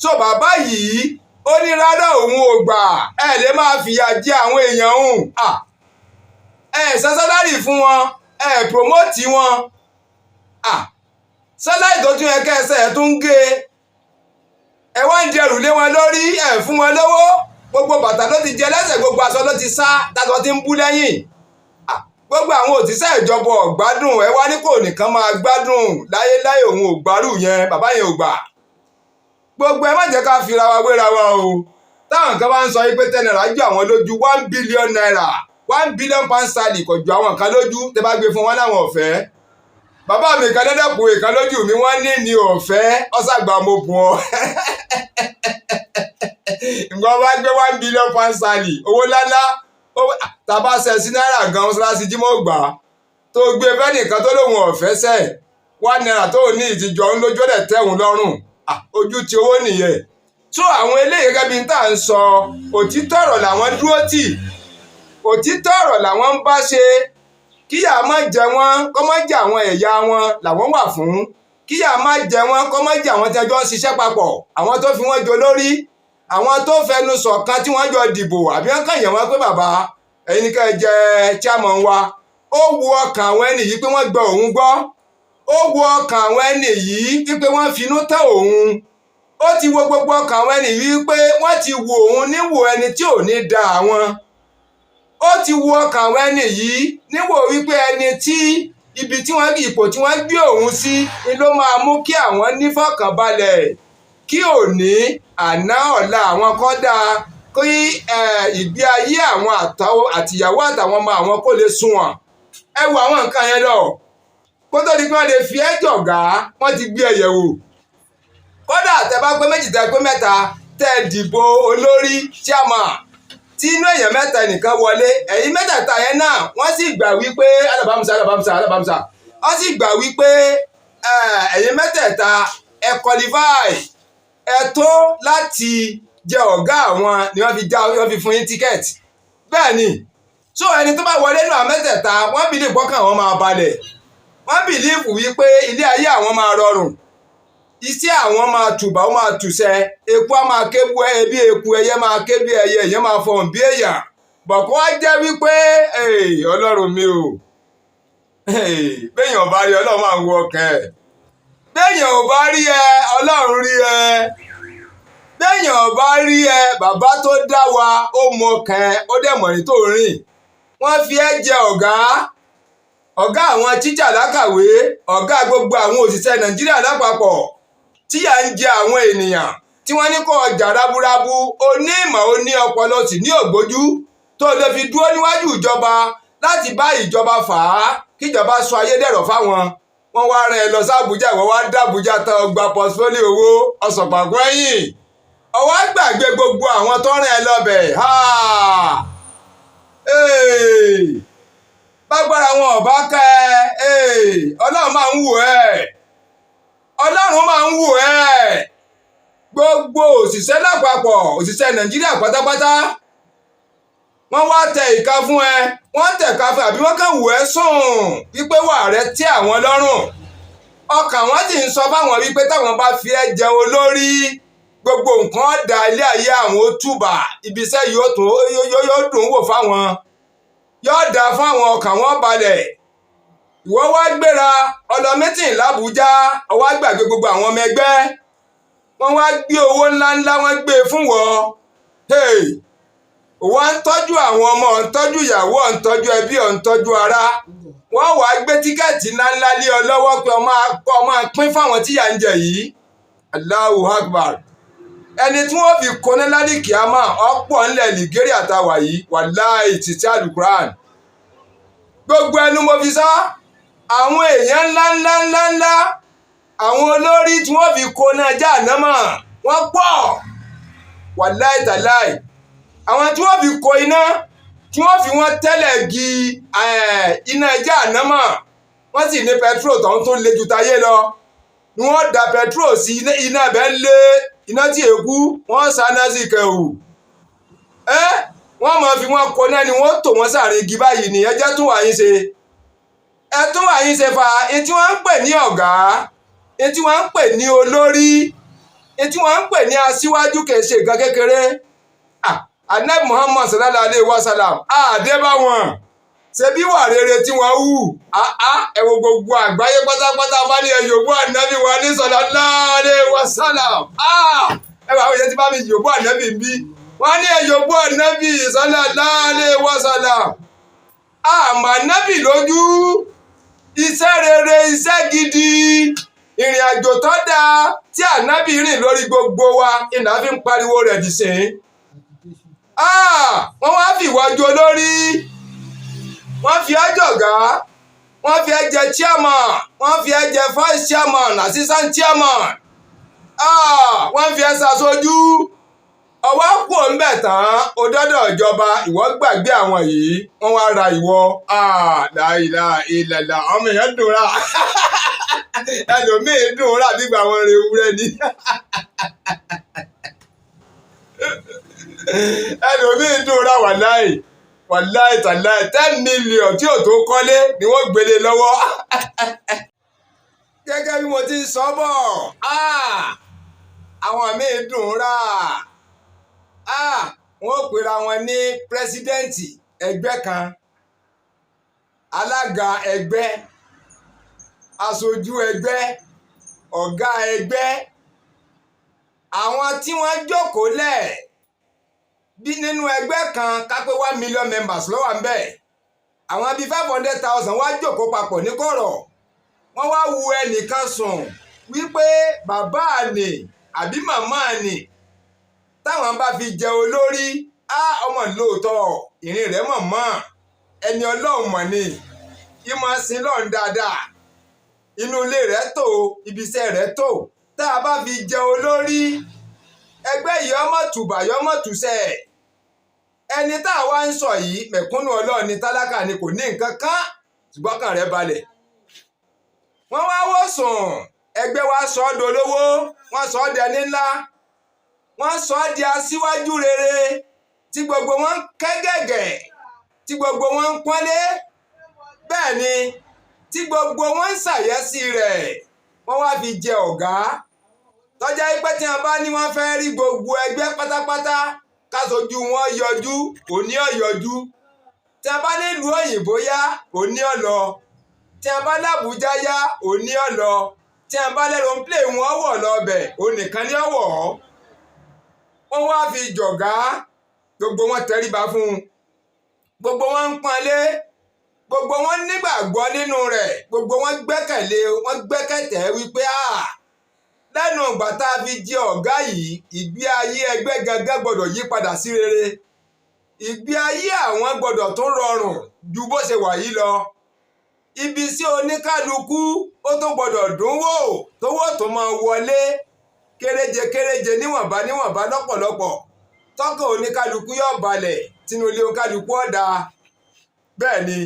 [SPEAKER 1] So bàbá yìí, ó ní rárá, òun ò gbà. Ẹ lè máa fìyà jẹ àwọn èèyàn òun. Ẹ san salary fún wọn, ẹ promote wọn, salary tó tún yẹ kẹsẹ̀ ẹ̀ tún ń gé ẹ, wá ń dẹrù lé wọn lórí, ẹ fún wọn lówó. Gbogbo bàtà ló ti jẹ lẹ́sẹ̀, gbogbo aṣọ ló ti sá, tàtọ̀ ti ń bú lẹ́yìn. Gbogbo àwọn òtísẹ́ ìjọba ọ̀gbádùn, ẹ wá ní kò nìkan máa gbádùn láyéláyé. Òun ò gbárù yẹn, bàbá yẹn ò gbà. Gbogbo ẹ má jẹ́ ká fira wa wéra wa o. Táwọn kan bá ń sọ yìí pé ₦10 ju àwọn lójú, ₦1 billion, £1 billion sterling kò ju àwọn kan lójú. Tẹ́ bá gbé fún wọn láwọn ọ̀fẹ́. Bàbá mi kan dẹ́dẹ́kun ìkan lójú mi, wọ́n ní ní ọ̀fẹ́ ọ̀sàgbà mo bùn ọ́. Nǹkan bá gbé £1 billion sterling, owó ńláńlá, tàbá ṣe sí náírà gan, mọ́ṣáláṣí Jímọ̀ gbà tó gbé fẹ́nìkan tó lóun ọ̀fẹ́ sẹ̀, ₦1 tó ní ìtìjọ́ ń lójú ọ̀dẹ̀ tẹ̀hún lọ́rùn. Ojú ti owó nìyẹn. Tó àwọn eléyìí, gẹ́gẹ́ bí n tá à ń sọ, òtítọ́ ọ̀rọ̀ làwọn dúró tì, òtítọ́ ọ̀rọ̀ làwọn ń bá ṣe. Kíyà má jẹ wọ́n, kọ́ má jẹ àwọn ẹ̀yà wọn làwọn wà fún. Kíyà má jẹ wọ́n, kọ́ má jẹ àwọn tí ẹjọ́ ń ṣiṣẹ́ papọ̀, àwọn tó fi wọ́n jọ lórí, àwọn tó fẹnu ṣọ̀kan tí wọ́n jọ dìbò, àbí wọ́n kàn yàn wọ́n pé bàbá Ẹ̀yin ní ká ẹ jẹ́ chairman wa. Ó wu ọkàn àwọn ẹni yìí pé wọ́n gbọ́ òun gbọ́. Ó wu ọkàn àwọn ẹni yìí wípé wọ́n finú tán òun. Ó ti wo gbogbo ọkàn àwọn ẹni yìí wípé wọ́n ti wo òun níwò ẹni tí ò ní da àwọn. Ó ti wo ọkàn àwọn ẹni yìí níwò wípé ẹni tí ibi tí wọ́n ipò tí wọ́n gbé òun sí ni ló máa mú kí àwọn nífọ̀kànbalẹ̀, kí òní, àná, ọ̀la àwọn kọ́ dáa, kí ìgbé ayé àwọn àtìyàwó àtàwọn ọmọ àwọn kó lè sunwọ̀n. Ẹ wo àwọn nǹkan yẹn lọ kó tó di pé wọ́n lè fi ẹ́ jọ̀gá. Wọ́n ti gbé ẹ yẹ̀wò. Kódà tẹ bá pé méjì, tẹ pé mẹ́ta, tẹ dìbò olórí, chairman, tí inú èèyàn mẹ́ta nìkan wọlé, ẹ̀yin mẹ́tẹ̀ẹ̀ta yẹn náà, wọ́n sì gbà wípé alábàámusa, alábàámusa, alábàámusa, wọ́n sì gbà wípé ẹ̀yin mẹ́tẹ̀ẹ̀ta ẹ qualify, ẹ tó láti jẹ ọ̀gá àwọn, ni wọ́n fi já, wọ́n fi fún yín ticket. Bẹ́ẹ̀ ni. So ẹni tó bá wọlé náà mẹ́tẹ̀ẹ̀ta, wọ́n believe gbọ́kàn wọn máa balẹ̀, wọ́n believe wípé ilé ayé àwọn máa rọrùn, iṣẹ́ àwọn máa tùbà, ó máa tùṣẹ́, eku á máa ké bí eku, ẹyẹ máa ké bí ẹyẹ, èèyàn máa fọhùn bí èèyàn. Bọ̀kọ́ wá jẹ́ wípé, Ọlọ́run mi ò, béèyàn bá rí, Ọlọ́run máa ń wo ọkàn ẹ̀. Béèyàn ò bá rí ẹ, Ọlọ́run rí ẹ. Béèyàn ò bá rí ẹ, bàbá tó dá wa, ó mọ ọkàn ẹ, ó dẹ̀ mọ̀ ní tó rìn. Wọ́n fi ẹ́ jẹ ọ̀gá, ọ̀gá àwọn tíjà lákàwé, ọ̀gá gbogbo àwọn òṣìṣẹ́ Nàìjíríà lápapọ̀, tíyà ń jẹ àwọn ènìyàn, tí wọ́n ní kó ọjà raburabu. Ó ní ìmọ̀, ó ní ọpọlọ, sì ní ògbójú tó lè fi dúró níwájú ìjọba láti bá ìjọba fà á, kíjọba sọ ayédèrò fáwọn. Wọ́n wá rán ẹ lọ sí Àbújá. Ìwọ wá dá Àbújá tán, ọgbà portfolio, owó ọ̀sọ̀pàkọ́ ẹ̀yìn, ọwọ́ gbàgbé gbogbo àwọn tó rán ẹ lọ́bẹ̀. Bágbára wọn ọba ká ẹ, Ọlọ́run máa ń wò ẹ́, Ọlọ́run máa ń wò ẹ́. Gbogbo òṣìṣẹ́ lápapọ̀, òṣìṣẹ́ Nàìjíríà pátápátá, wọ́n wá tẹ ìka fún ẹ, wọ́n tẹ̀ka fún ẹ, àbí wọ́n kàn wò ẹ́ sùn wípé wà rẹ tẹ́ àwọn lọ́rùn. Ọkàn wọn sì ń sọ fáwọn wípé táwọn bá fi ẹ́ jẹun olórí, gbogbo nǹkan da, ilé ayé àwọn ó túbà, ibiṣẹ́ yóò dùn wò fáwọn, yóò dáa fáwọn, ọkàn wọn balẹ̀. Ìwọ wá gbéra ọlọ meeting làbújá, ó wá gbàgbé gbogbo àwọn ọmọ ẹgbẹ́. Wọ́n wá gbé owó ńláńlá, wọ́n gbé e fún wọ́. Wọ́n ń tọ́jú àwọn ọmọ, ọ̀ ń tọ́jú ìyàwó, ọ̀ ń tọ́jú ẹbí, ọ̀ ń tọ́jú ara. Wọ́n wàá gbé ticket ńláńlá lé ọ lọ́wọ́ pé ọ máa pín fáwọn tíyà ń jẹ yìí. Allahu Akbar! Ẹni tí wọ́n fi kóná lálẹ́ kíámà ọ̀pọ̀ ńlẹ̀ Nìgéríà táwà yìí. Wàláì, títí alukuran, gbogbo ẹnu mo fi sọ, àwọn èèyàn ńlá ńlá ńlá ńlá, àwọn olórí tí wọ́n fi kóná jáànámà, wọ́n pọ̀. Wàláì tàláì, àwọn tí wọ́n fi kó iná, tí wọ́n fi wọ́n tẹ́lẹ̀ gi iná jáànámà, wọ́n sì ní petrol tó ń tún le ju tayé lọ ni wọ́n da petrol sí. Iná ẹ̀bẹ̀ lé iná tí èkú wọ́n sáná sí kẹwù ẹ́, wọ́n máa fi wọ́n kó náà ni, wọ́n tò wọ́n sàárín igi báyìí ni. Ẹ jẹ́ tún wà yín ṣe, ẹ tún wà yín ṣe fa. Etí wọ́n ń pè ní ọ̀gá, etí wọ́n ń pè ní olórí, etí wọ́n ń pè ní aṣíwájú, kì í ṣe nǹkan kékeré. Anabi Muhammad sallallahu alayhi wa sallam àdé bá wọn ṣebí wà rere tí wọ́n hù. Ẹ wo gbogbo àgbáyé pátápátá bá ní ẹ yòókù ànábì wa ní sallallahu alayhi wa sallam. Ẹ wà, àwọn èèyàn ti bá mi yòókù ànábì ń bí, wọ́n ní ẹ yòókù ànábì sallallahu alayhi wa sallam. Àmọ́ ànábì lójú iṣẹ́ rere, iṣẹ́ gidi, ìrìn àjò tó dáa tí ànábì rìn lórí gbogbo wa ìlà fi ń pariwo rẹ̀ dì sí. Wọ́n wá fi ìwájú olórí, wọ́n fi ẹ́ jọ̀gá, wọ́n fi ẹ́ jẹ chairman, wọ́n fi ẹ́ jẹ vice chairman, assistant chairman, wọ́n fi ẹ́ ṣaṣojú. Ọwọ́ kù ń bẹ̀ tán, ó dọ́dọ̀ ìjọba, ìwọ gbàgbé àwọn yìí, wọ́n wá ra ìwọ. La ilaha illallah! Ọmọ èèyàn dùn rà, ẹlòmíín dùn rà nígbà wọn rè ewúrẹ́ ni. Ẹlòmíín dùn rà. Wàláì, wàláì tàláì, 10 million tí ò tó kọ́lé ni wọ́n gbélé lọ́wọ́. Gẹ́gẹ́ bí mo ti ń sọ bọ̀, àwọn míín dùn rà, wọ́n pera wọn ní president. Ẹgbẹ́ kan, alága ẹgbẹ́, aṣojú ẹgbẹ́, ọ̀gá ẹgbẹ́, àwọn tí wọ́n jókòó lẹ̀ bí nínú ẹgbẹ́ kan, ká pé 1 million members ló wà ńbẹ̀, àwọn bíi 500,000 wá jókòó papọ̀ ní kọ̀rọ̀, wọ́n wá wu ẹnìkan sùn wípé bàbá àní àbí màmá àní táwọn bá fi jẹ olórí á, ọmọ lóòótọ́, ìrìn rẹ̀ mọ̀ mọ́, ẹni Ọlọ́run mọ̀ ni, ìmọ̀ sin lọ́run dáadáa, inú ilé rẹ̀ tó, ibiṣẹ́ rẹ̀ tó, tá a bá fi jẹ olórí ẹgbẹ́ yìí, ọmọ tùbà yọmọ tùsẹ̀. Ẹni tá a wá ń sọ yìí, mẹ̀kúnnù Ọlọ́run ni, tálákà ni, kò ní nǹkan kan, ṣùgbọ́n kàn rẹ̀ balẹ̀. Wọ́n wá wò sùn, ẹgbẹ́ wa sọ ọ́ dolówó, wọ́n sọ ọ́ dẹni ńlá, wọ́n sọ ọ́ di aṣíwájú rere tí gbogbo wọn ń kẹ́gẹ̀gẹ̀, tí gbogbo wọn ń pọ́nlé, bẹ́ẹ̀ ni tí gbogbo wọn ń ṣàyẹ́sí rẹ̀. Wọ́n wá fi jẹ ọ̀gá tọ́jà pé tí wọ́n bá ní wọ́n fẹ́ rí gbogbo ẹgbẹ́ pátápátá, káṣojú wọn yọjú, òní ọ̀yọjú. Tí wọ́n bá nílùú òyìnbó yá, òní ọ̀lọ́. Tí wọ́n bá lábújá yá, òní ọ̀lọ́. Tí wọ́n bá lẹ́rọ plé wọn wọ̀ lọ́bẹ̀, ònìkan ní ọ̀wọ̀. Wọ́n wá fi jọ̀gá, gbogbo wọn tẹríba fún un, gbogbo wọn ń pọ́nlé, gbogbo wọn nígbàgbọ́ nínú rẹ̀, gbogbo wọn gbẹ́kẹ̀lé, wọn gbẹ́kẹ̀tẹ̀ wípé a lẹ́nu ìgbà tá a fi jẹ ọ̀gá yìí, ìgbé ayé ẹgbẹ́ gangan gbọ́dọ̀ yí padà sí rere, ìgbé ayé àwọn gbọ́dọ̀ tún rọrùn ju bó ṣe wà yìí lọ, ibi sí oníkálukú ó tún gbọ́dọ̀ dùn wò, tówó tó máa wọlé kéréje kéréje, níwọ̀nba níwọ̀nba, lọ́pọ̀lọpọ̀, tọ́kàn oníkálukú yóò balẹ̀, tínú ilé oníkálukú ọ̀dà. Bẹ́ẹ̀ ni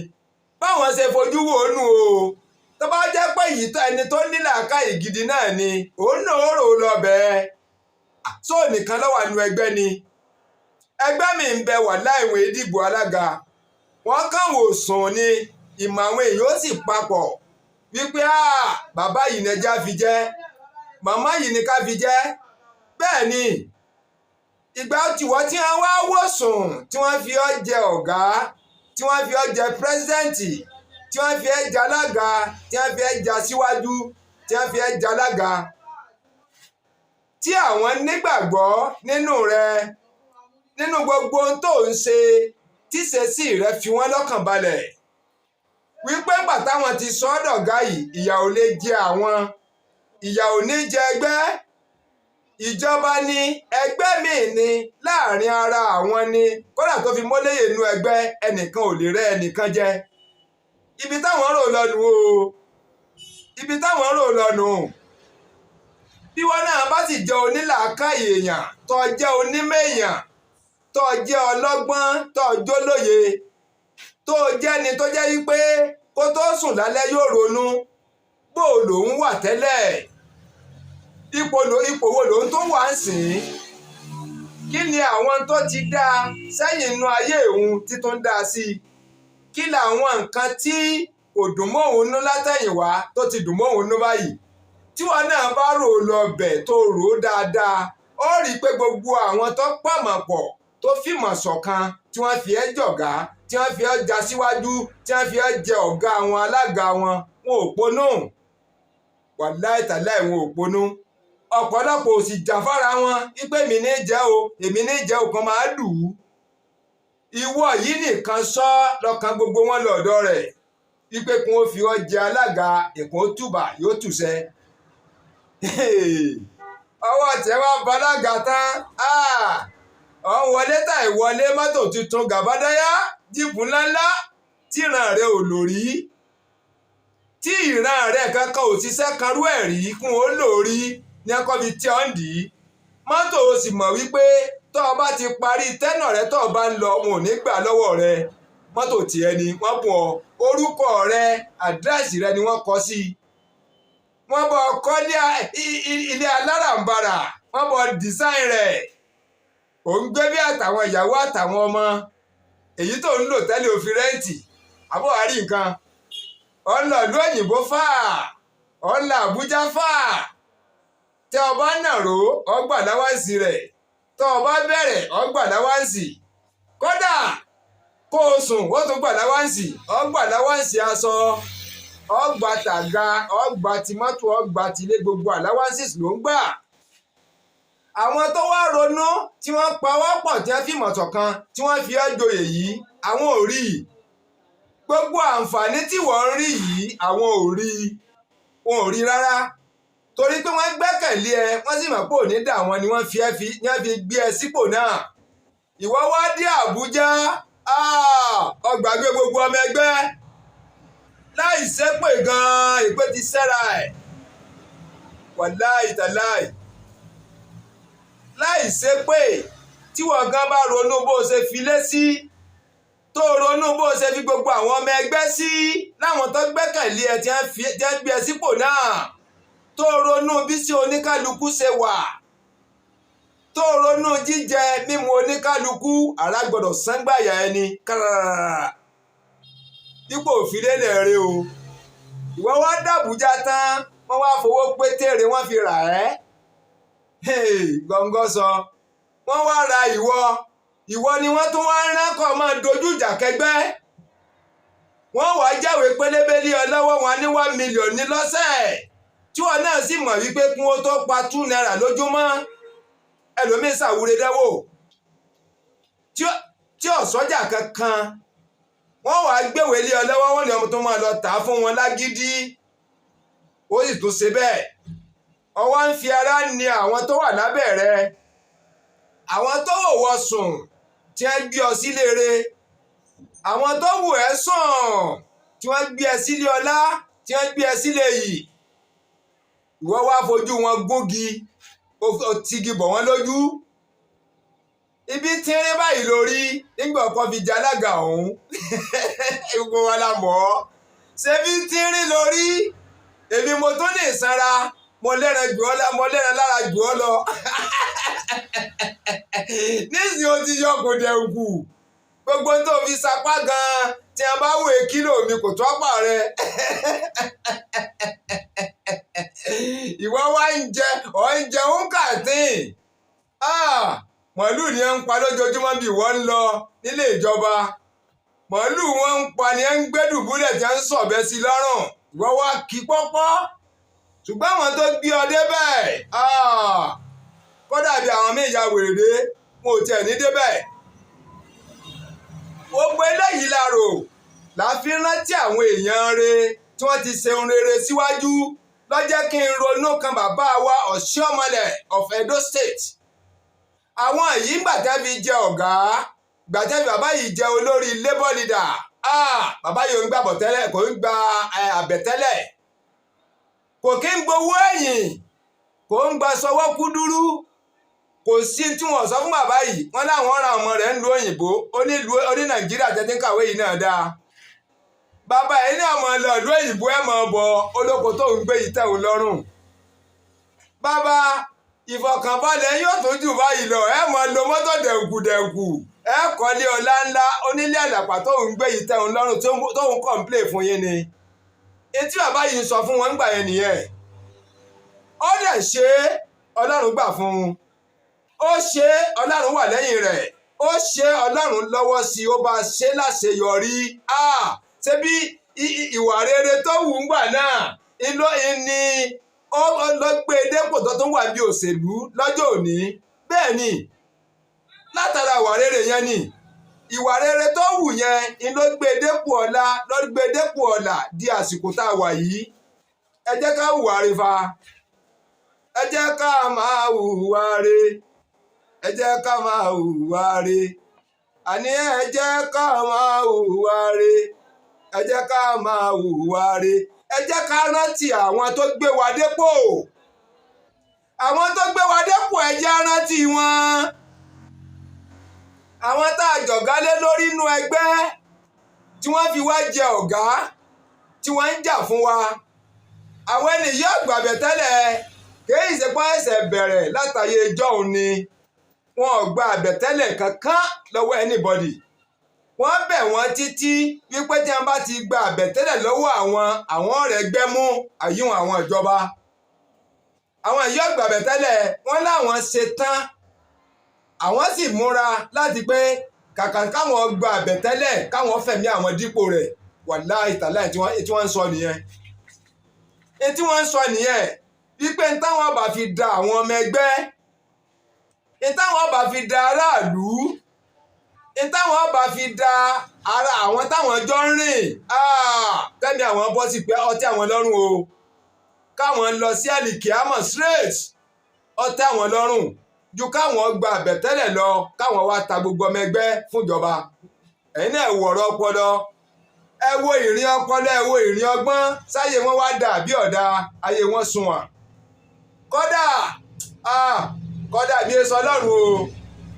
[SPEAKER 1] báwọn ṣe fojú wò ó nù o. Tó bá jẹ́ pé èyí tó ẹni tó ní làákàyè gidi náà ni, òun náà ó rò ó lọ bẹ́ẹ̀ sóò nìkan ló wà nínú ẹgbẹ́ ni. Ẹgbẹ́ mi ń bẹ wà láìwọ̀n ìdìbò alága, wọ́n kàn wò sùn ni, ìmọ̀ àwọn èèyàn ó sì papọ̀ wípé bàbá yìí ni ẹja fi jẹ́, màmá yìí ni ká fi jẹ́. Bẹ́ẹ̀ ni ìgbà tiwọ́ tí wọ́n wá wò sùn, tí wọ́n fi ọ́ jẹ ọ̀gá, tí wọ́n fi ọ́ jẹ president, tí wọ́n fi ẹ́ jẹ alága, tí wọ́n fi ẹ́ jẹ aṣíwájú, tí wọ́n fi ẹ́ jẹ alága, tí àwọn nígbàgbọ́ nínú rẹ, nínú gbogbo ohun tó ń ṣe, tíṣesí rẹ fi wọ́n lọ́kàn balẹ̀ wípé ńgbà táwọn ti sọ ọ́ dọ̀gá yìí, ìyà ò lè jẹ àwọn, ìyà ò ní jẹ ẹgbẹ́. Ìjọba ni, ẹgbẹ́ míì ni, láàrin ara àwọn ni, kódà tó fi mọ́léyè inú ẹgbẹ́, ẹnìkan ò lè rẹ́ ẹnìkan jẹ. Ibi táwọn rò lọ́nu o, ibi táwọn rò lọ́nu. Bí wọn náà bá sì jẹ́ onílàákàyè èèyàn, tó jẹ́ onímọ̀ èèyàn, tó jẹ́ ọlọ́gbọ́n, tó jólóye, tó jẹ́ni tó jẹ́ wípé kó tó sùn lálẹ́ yóò ronú bó lòun wà tẹ́lẹ̀, ipò wo lòun tó wà ń sìn, kí ni àwọn tó ti dá sẹ́yìn inú ayé òun títún dá sí i, kí làwọn nǹkan tí kò dùn mọ́ òun nú látẹ̀yìnwá tó ti dùn mọ́ òun nú báyìí. Tí wọn náà bá rò lọ bẹ̀, tó rò ó dáadáa, ó rí i pé gbogbo àwọn tó pàmò pọ̀, tó fìmọ̀ ṣọ̀kan, tí wọ́n fi ẹ́ jọ̀gá, tí wọ́n fi ẹ́ já síwájú, tí wọ́n fi ẹ́ jẹ ọ̀gá wọn, alága wọn, wọn ò ponú. Wàláì tàláì, wọn ò ponú. Ọ̀pọ̀lọpọ̀ ò sì jà fára wọn wípé èmi ní jẹ́ o, èmi ní jẹ́ o, kan máa lù ú. Ìwọ yìí nìkan sọ lọ́kàn gbogbo wọn lọ́dọ̀ rẹ̀ wípé kí wọ́n fi ọ́ jẹ alága, èkó túbà yóò tùsẹ́. Ọwọ́ tiẹ̀ wá balága tán, ọ̀ ń wọlé tàì wọlé, mọ́tò tuntun gàbádáyà, jíìpù ńláńlá tí ìran rẹ̀ ò lò rí, tí ìran rẹ̀ kankan ò ṣiṣẹ́ kanrú ẹ̀ rí kún ó lò rí ní ẹ̀kọ́ fi tí ọ́ ń dì í mọ́tò. O sì mọ̀ wípé tó o bá ti parí tenure rẹ, tó o bá ń lọ, wọn ò ní gbà lọ́wọ́ rẹ. Mọ́tò tiẹ̀ ni wọ́n bùn ọ, orúkọ rẹ, àdírẹ́sì rẹ ni wọ́n kọ sí i. Wọ́n bọ̀ kọ́ ilé aláràǹbarà, wọ́n bọ̀ design rẹ̀, ò ń gbé bí àtàwọn ìyàwó àtàwọn ọmọ. Èyí tó ń lò tẹ́lẹ̀, òfin rent àbọ̀ àrí nǹkan. Ọ̀ ń lọ ìlú òyìnbó fà, ọ̀ ń lọ Àbújá fà. Tí o bá nàró, ọgbà allowance rẹ̀. Tó o bá bẹ̀rẹ̀, ọgbà allowance. Kódà kó Kó o sùn, ó tún gbà allowance, ó gbà allowance aṣọ, ó gbà tàga, ó gbà tìmọ́tò, ó gbà tìlé, gbogbo allowances ló ń gbà. Àwọn tó wá ronú tí wọ́n pawọ́pọ̀, tí wọ́n fìmọ̀ ṣọ̀kan, tí wọ́n fi ọ́ joyè yìí, àwọn ò rí i. Gbogbo àǹfààní tí wọ́n ń rí yìí, àwọn ò rí i, wọn ò rí rárá, torí pé wọ́n gbẹ́kẹ̀lé ẹ, wọ́n sì mọ̀ pé òní dà wọ́n ni wọ́n fi ẹ́ fi ní wọ́n fi gbé ẹ sípò náà. Ìwọ wá dé Àbújá, ó gbàgbé gbogbo ọmọ ẹgbẹ́ láì sẹ́pè gan-an. Ìpè ti sẹ́ra ẹ̀, wàláì tàláì, láì sẹ́pè. Tí wọ́n gan bá ronú bó ṣe filé sí, tó ronú bó ṣe fi gbogbo àwọn ọmọ ẹgbẹ́ sí, láwọn tó gbẹ́kẹ̀lé ẹ tí wọ́n gbé ẹ sípò náà, tó ronú bí sí oníkálukú ṣe wà, tó ronú jíjẹ mímu oníkálukú, àrà gbọ́dọ̀ sángbàyà ẹni káràrà dípò òfìlélẹ̀ rẹ o. Ìwọ wá dàbújá tán, wọ́n wá fowó pétére, wọ́n fi rà ẹ́ gọ́ngọ́ sọ, wọ́n wá ra ìwọ. Ìwọ ni wọ́n tún wá ń rán kọ́ máa dojú ìjà kẹgbẹ́. Wọ́n wàá jáwé pélébé lé ọ lọ́wọ́, wọn ní 1 million ní lọ́sẹ̀, tí wọn náà sì mọ̀ wípé kún ó tó pa ₦2 lójúmọ́, ẹlòmíín ṣàwúre dẹ́wò tí ọ̀sọ́jà kankan. Wọ́n wàá gbéwèé lé ọ lọ́wọ́, wọ́n ní ọmọ tó máa lọ tà á fún wọn lágídí. Ó sì tún ṣe bẹ́ẹ̀, ọwọ́ ń fi ara ní àwọn tó wà lábẹ́ rẹ, àwọn tó wò wọ́ sùn tí wọ́n gbé ọ sílé re, àwọn tó wù ẹ́ sùn tí wọ́n gbé ẹ sílé ọlá, tí wọ́n gbé ẹ sílé yìí. Ìwọ wá fojú wọn gúngi, ó tigi bọ̀ wọ́n lójú. Ibi tínrín báyìí lórí nígbà ọkọ fi jẹ alága ọ̀hún, gbogbo wa la mọ̀ ọ́. Ṣé bí tínrín lórí èmi, mo tún ní ìsanra, mo lẹ́ran jù ọ́ lọ, mo lẹ́ran lára jù ọ́ lọ. Nísìnyí o ti yọ kò dẹ̀kù, gbogbo tó fi sapá gan-an, tí a bá wòye kílò mi kò tó àpà rẹ. Ìwọ wá ń jẹ, ọ̀ ń jẹ ń kàtín, màálù ni ẹ ń pa lójoojúmọ́ bí ìwọ ń lọ nílé ìjọba. Màálù wọn ń pa ni ẹ ń gbé dùbúlẹ̀ tí ẹ ń sọ̀bẹ sí lọ́rùn. Ìwọ wá kí pọ́pọ́, ṣùgbọ́n àwọn tó gbé ọ débẹ̀, kódà bí àwọn míì ya wèrè dé, wọn ò tiẹ̀ ní débẹ̀. Gbogbo eléyìí la rò la fi rántí àwọn èèyàn re tí wọ́n ti ṣe ohun rere síwájú, ló jẹ́ kí n ronú kan bàbá wa Oshiomhole of Edo State. Àwọn yìí, gbàtẹ́ fi jẹ ọ̀gá, gbàtẹ́ fi bàbá yìí jẹ olórí labour leader, bàbá yìí ò ń gbàbọ̀ tẹ́lẹ̀, kò ń gba àbẹ̀tẹ́lẹ̀, kò kí ń gbowó ẹ̀yìn, kò ń gba sọwọ́ kúdúrú. Kò sí tí wọ́n sọ fún bàbá yìí. Wọ́n láwọn ra ọmọ rẹ̀ ń lu òyìnbó, ó ní Nàìjíríà tẹ́tí ń kàwé yìí náà dáa. Bàbá yìí ní ọmọ lọ ìlú òyìnbó, ẹ̀ mọ̀ bọ̀ olóko tó ń gbé yìí tẹ̀ ò lọ́rùn. Bàbá, ìfọ̀kànbalẹ̀ yóò tó jù báyìí lọ, ẹ̀ mọ̀ lo mọ́tò dẹ̀kùdẹ̀kù, ẹ̀ kọ́lé ọlá ńlá. Onílé àlàpà tó ń gbé yìí tẹ̀ ò lọ́rùn tó ń complain fún yín ni. Etí bàbá yìí ń sọ fún wọn gbà yẹn nìyẹn. Ó dẹ̀ ṣe é, Ọlọ́run gbà fún un. Ó ṣe é, Ọlọ́run wà lẹ́yìn rẹ̀. Ó ṣe, Ọlọ́run lọ́wọ́ sí i, ó bá ṣe láṣeyọrí. Ṣé bí ìwà rere tó wù ú gbà náà ìlọ ìní ó lọ gbé dépò tó tún wà bí òṣèlú lọ́jọ́ òní? Bẹ́ẹ̀ ni, látara ìwà rere yẹn ni, ìwà rere tó wù yẹn ni ló gbé dépò ọlá, ló gbé dépò ọlà di àsìkò tá a wà yìí. Ẹ jẹ́ ká hùwà re fa, ẹ jẹ́ ká máa hùwà re, ẹ jẹ́ ká máa hùwà re. Àní ẹ jẹ́ ká máa hùwà re, ẹ jẹ́ ká máa hùwà re. Ẹ jẹ́ ká rántí àwọn tó gbé wa dépò, àwọn tó gbé wa dépò, ẹ jẹ́ á rántí wọn. Àwọn tá a jọ̀gá lé lórí inú ẹgbẹ́ tí wọ́n fi wá jẹ ọ̀gá, tí wọ́n ń jà fún wa, àwọn ènìyàn gbàgbẹ́ tẹ́lẹ̀ kìí ṣe pọ́n ẹsẹ̀ bẹ̀rẹ̀ látàyè ìjọ́un ni. Wọn ò gba àbẹ̀tẹ́lẹ̀ kankan lọ́wọ́ anybody. Wọ́n bẹ̀ wọ́n títí wípé tí wọ́n bá ti gba àbẹ̀tẹ́lẹ̀ lọ́wọ́ àwọn, àwọn ọ̀rẹ́ gbẹ́ mú àyíwọ̀n àwọn ìjọba. Àwọn yìí ò gbàbẹ̀tẹ́lẹ̀, wọ́n láwọn ṣe tán, àwọn sì múra láti pé Kàkà káwọn gba àbẹ̀tẹ́lẹ̀, káwọn fẹ̀mí àwọn dípò rẹ̀. Wàláhì tàláhì, tí wọ́n ń sọ nìyẹn, tí wọ́n ń sọ nìyẹn wípé n táwọn bá fi da àwọn ọmọ ẹgbẹ́, n táwọn bá fi da aráàlú, n táwọn bá fi da ara àwọn táwọn jọ ń rìn, kẹ́mi àwọn bọ́ sí pé ọtí àwọn lọ́rùn o, káwọn lọ sí àlìkíámọ̀ straight, ọtí àwọn lọ́rùn ju káwọn gba àbẹ̀tẹ́lẹ̀ lọ, káwọn wá ta gbogbo ọmọ ẹgbẹ́ fúnjọba. Ẹ̀yin náà wò ọ̀rọ̀ ọpọlọ, ẹ wo ìrìn ọpọlọ, ẹ wo ìrìn ọgbọ́n. Sáyé wọn wá dà bí ọ̀dà, ayé wọn sunwọ̀n. Kódà, kódà mi sọ Ọlọ́run o,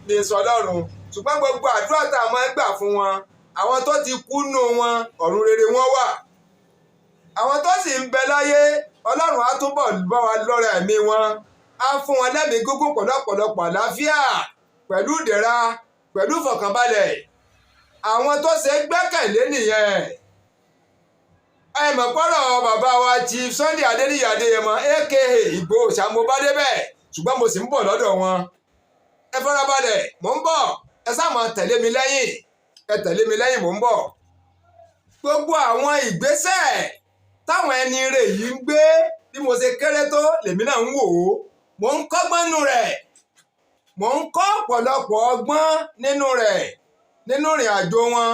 [SPEAKER 1] mi sọ Ọlọ́run, ṣùgbọ́n gbogbo àdúrà tá a máa ń gbà fún wọn, àwọn tó ti kú nù wọn, ọ̀run rere wọn wà. Àwọn tó sì ń bẹ láyé, Ọlọ́run á túbọ̀ bá wa lọ́ra ẹ̀mí wọn, á fún wọn lẹ́mìí gígùn pẹ̀lú ọ̀pọ̀lọpọ̀ àlàáfíà, pẹ̀lú ìdẹ̀ra, pẹ̀lú ìfọ̀kànbalẹ̀. Àwọn tó ṣe gbẹ́kẹ̀lé nìyẹn. Ẹ mọ̀ pọ́rọ̀ bàbá wa Chief Sunday Adéníyì Adéyẹmọ, aka Ìgbòho, ṣàmó bá débẹ̀, ṣùgbọ́n mo sì ń bọ̀ lọ́dọ̀ wọn. Ẹ farabalẹ̀, mò ń bọ̀. Ẹ sáà máa tẹ̀lé mi lẹ́yìn, ẹ tẹ̀lé mi lẹ́yìn, mò ń bọ̀. Gbogbo àwọn ìgbésẹ̀ táwọn ẹni rè yìí ń gbé, bí mo ṣe kéré tó, lèmi náà ń wò ó, mò ń kọ́gbọ́n nínú rẹ̀, mò ń kọ́ ọ̀pọ̀lọpọ̀ ọgbọ́n nínú rẹ̀, nínú ìrìn àjò wọn,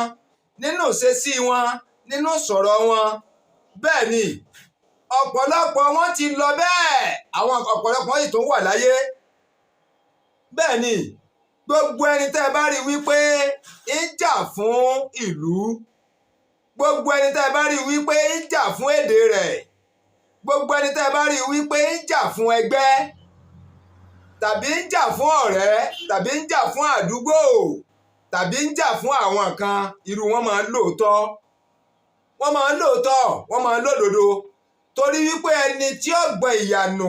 [SPEAKER 1] nínú ìṣesí wọn, nínú sọ̀rọ̀ wọn. Bẹ́ẹ̀ ni ọ̀pọ̀lọpọ̀ wọn ti lọ bẹ́ẹ̀, àwọn ọ̀pọ̀lọpọ̀ yìí tó wà láyé. Bẹ́ẹ̀ ni gbogbo ẹni tẹ́ ẹ bá rí wípé ń jà fún ìlú, gbogbo ẹni tẹ́ ẹ bá rí wípé ń jà fún èdè rẹ̀, gbogbo ẹni tẹ́ ẹ bá rí wípé ń jà fún ẹgbẹ́, tàbí ń jà fún ọ̀rẹ́, tàbí ń jà fún àdúgbò, tàbí ń jà fún àwọn kan, irú wọn máa ń lóòótọ́, wọ́n máa ń lóòótọ́, wọ́n máa ń lódodo, torí wípé ẹni tí ó gbọ́n ìyànù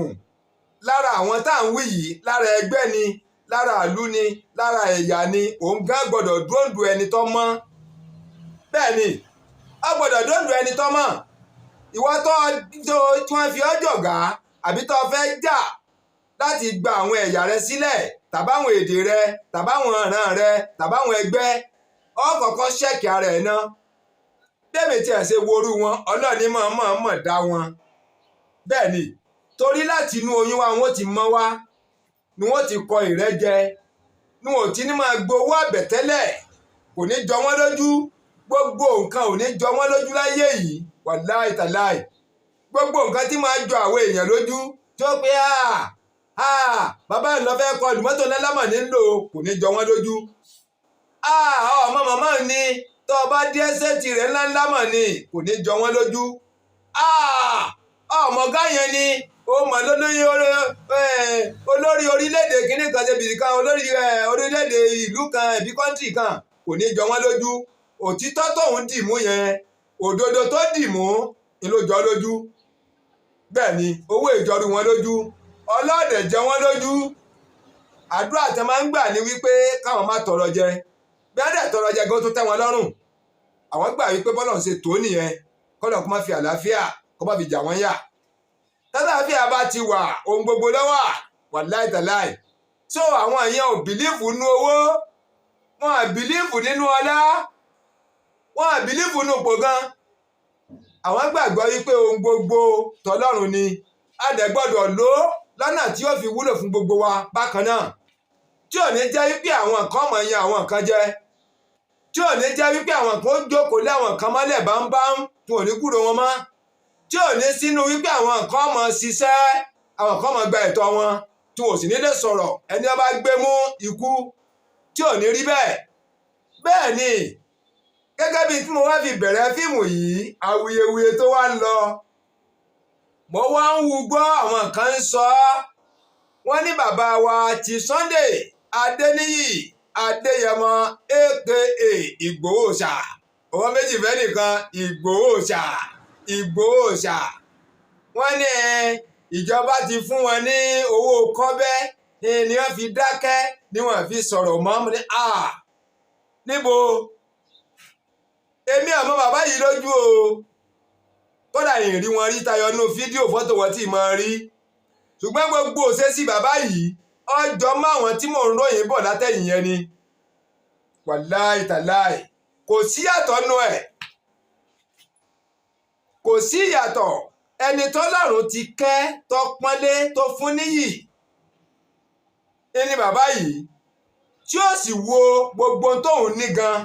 [SPEAKER 1] lára àwọn tá à ń wí yìí, lára ẹgbẹ́ ni, lára ìlú ni, lára ẹ̀yà ni, òun gán gbọ́dọ̀ dúndú ẹni tó mọ́. Bẹ́ẹ̀ ni, ó gbọ́dọ̀ dúndú ẹni tó mọ́. Ìwọ tó tí wọ́n fi ọ́ jọ̀gá, àbí tó fẹ́ jà láti gba àwọn ẹ̀yà rẹ sílẹ̀, tàbáwọn èdè rẹ, tàbáwọn ọ̀ràn rẹ, tàbáwọn ẹgbẹ́, ó kọ́kọ́ check ara ẹ̀ náà. Bẹ́ẹ̀ tí ẹ̀ ṣe worú wọn, Ọlọ́ọ̀ni mọ̀ mọ̀ mọ̀ dá wọn. Bẹ́ẹ̀ ni, torí láti inú oyún wa wọ́n ti mọ́ wá ni wọ́n ti kọ ìrẹ́jẹ, ni wọ́n ti ní máa gbowó àbẹ̀tẹ́lẹ̀, kò ní jọ wọ́n lójú. Gbogbo nǹkan ò ní jọ wọ́n lójú láyé yìí. Wàláì tàláì, gbogbo nǹkan tí máa jọ àwọn èèyàn lójú tí ó pé bàbá ìlọ fẹ́ kọlù mọ́tò ńlá nílò, kò ní jọ wọ́n lójú. Ọmọ màmá ni tó o bá dé ẹ́sẹ̀tì rẹ̀ ńláńlá mọ̀ ni, kò ní jọ wọ́n lójú. Ọmọ ọ̀gá yẹn ni ó mọ̀ lólórí olórí orílẹ̀-èdè kìíní kan, ṣe bìrì kan, olórí orílẹ̀-èdè ìlú kan ẹ̀bí country kan, kò ní jọ wọ́n lójú. Òtítọ́ tóun dì mú yẹn, òdodo tó dì mú ni ló jọ lójú. Bẹ́ẹ̀ ni owó ìjọrú wọn lójú, ọlọ́ọ̀dẹ̀ jẹ wọ́n lójú. Àdúrà tí wọ́n máa ń gbà ní wípé káwọn má tọrọ jẹ. Bí wọ́n dẹ̀ tọrọ jẹ gan, tó tẹ́ wọn lọ́rùn. Àwọn gbà wípé bọ́lọ̀ ń ṣe tó nìyẹn, kọ́lọ̀ kó má fi àlàáfíà, kó má fi jà wọ́n yà. Tálàáfíà bá ti wà, ohun gbogbo ló wà. Wàláì tàláì. So àwọn èèyàn ò believe nínú owó, wọn à believe nínú ọlá, wọn à believe nínú ipò gan. Àwọn gbàgbọ́ wípé ohun gbogbo tọlọ́run ni, a dẹ̀ gbọ́dọ̀ lò ó lọ́nà tí ó fi wúlò fún gbogbo wa bákan náà, tí ò ní jẹ́ wípé àwọn kan mọ̀ yan àwọn kan jẹ, tí ò ní jẹ́ wípé àwọn kan ó jókòó lé àwọn kan mọ́lẹ̀ bámbám tí ò ní kúrò wọn mọ́, tí ò ní sínú wípé àwọn kan mọ̀ ṣiṣẹ́, àwọn kan mọ̀ gba ẹ̀tọ́ wọn, tí wọn ò sì ní lè sọ̀rọ̀, ẹni wọ́n bá gbé mú ikú, tí ò ní rí bẹ́ẹ̀. Bẹ́ẹ̀ ni, gẹ́gẹ́ bí tí mo wá fi bẹ̀rẹ̀ fíìmù yìí, awuyewuye tó wá ń lọ, mo wá ń wu gbọ́, àwọn kan ń sọ ọ́, wọ́n ní bàbá wa ti Sunday Adéníyì Adéyẹmọ, aka Ìgbòho ṣá, ọwọ́ méjì fẹ́ nìkan, Ìgbòho ṣá, Ìgbòho ṣá. Wọ́n ní ìjọba ti fún wọn ní owó kọ́bẹ́ ni wọ́n fi dákẹ́, ni wọ́n fi sọ̀rọ̀ mọ́. Ní à níbo? Èmi àmọ́ bàbá yìí lójú o, kódà ìrìn wọn rí tayọ nínú fídíò, fọ́tò wọn tí mo rí, ṣùgbọ́n gbogbo òṣèṣì bàbá yìí ọjọ́ mọ́ àwọn tí mò ń ròyìn bọ̀ látẹ̀yìn yẹn ni. Wàláì tàláì, kò sí ìyàtọ̀ nù ẹ̀, kò sí ìyàtọ̀. Ẹni tọ́lọ́run ti kẹ́, tó pọ́nlé, tó fún níyì ẹni bàbá yìí, tí ó sì wo gbogbo tóun ní gan,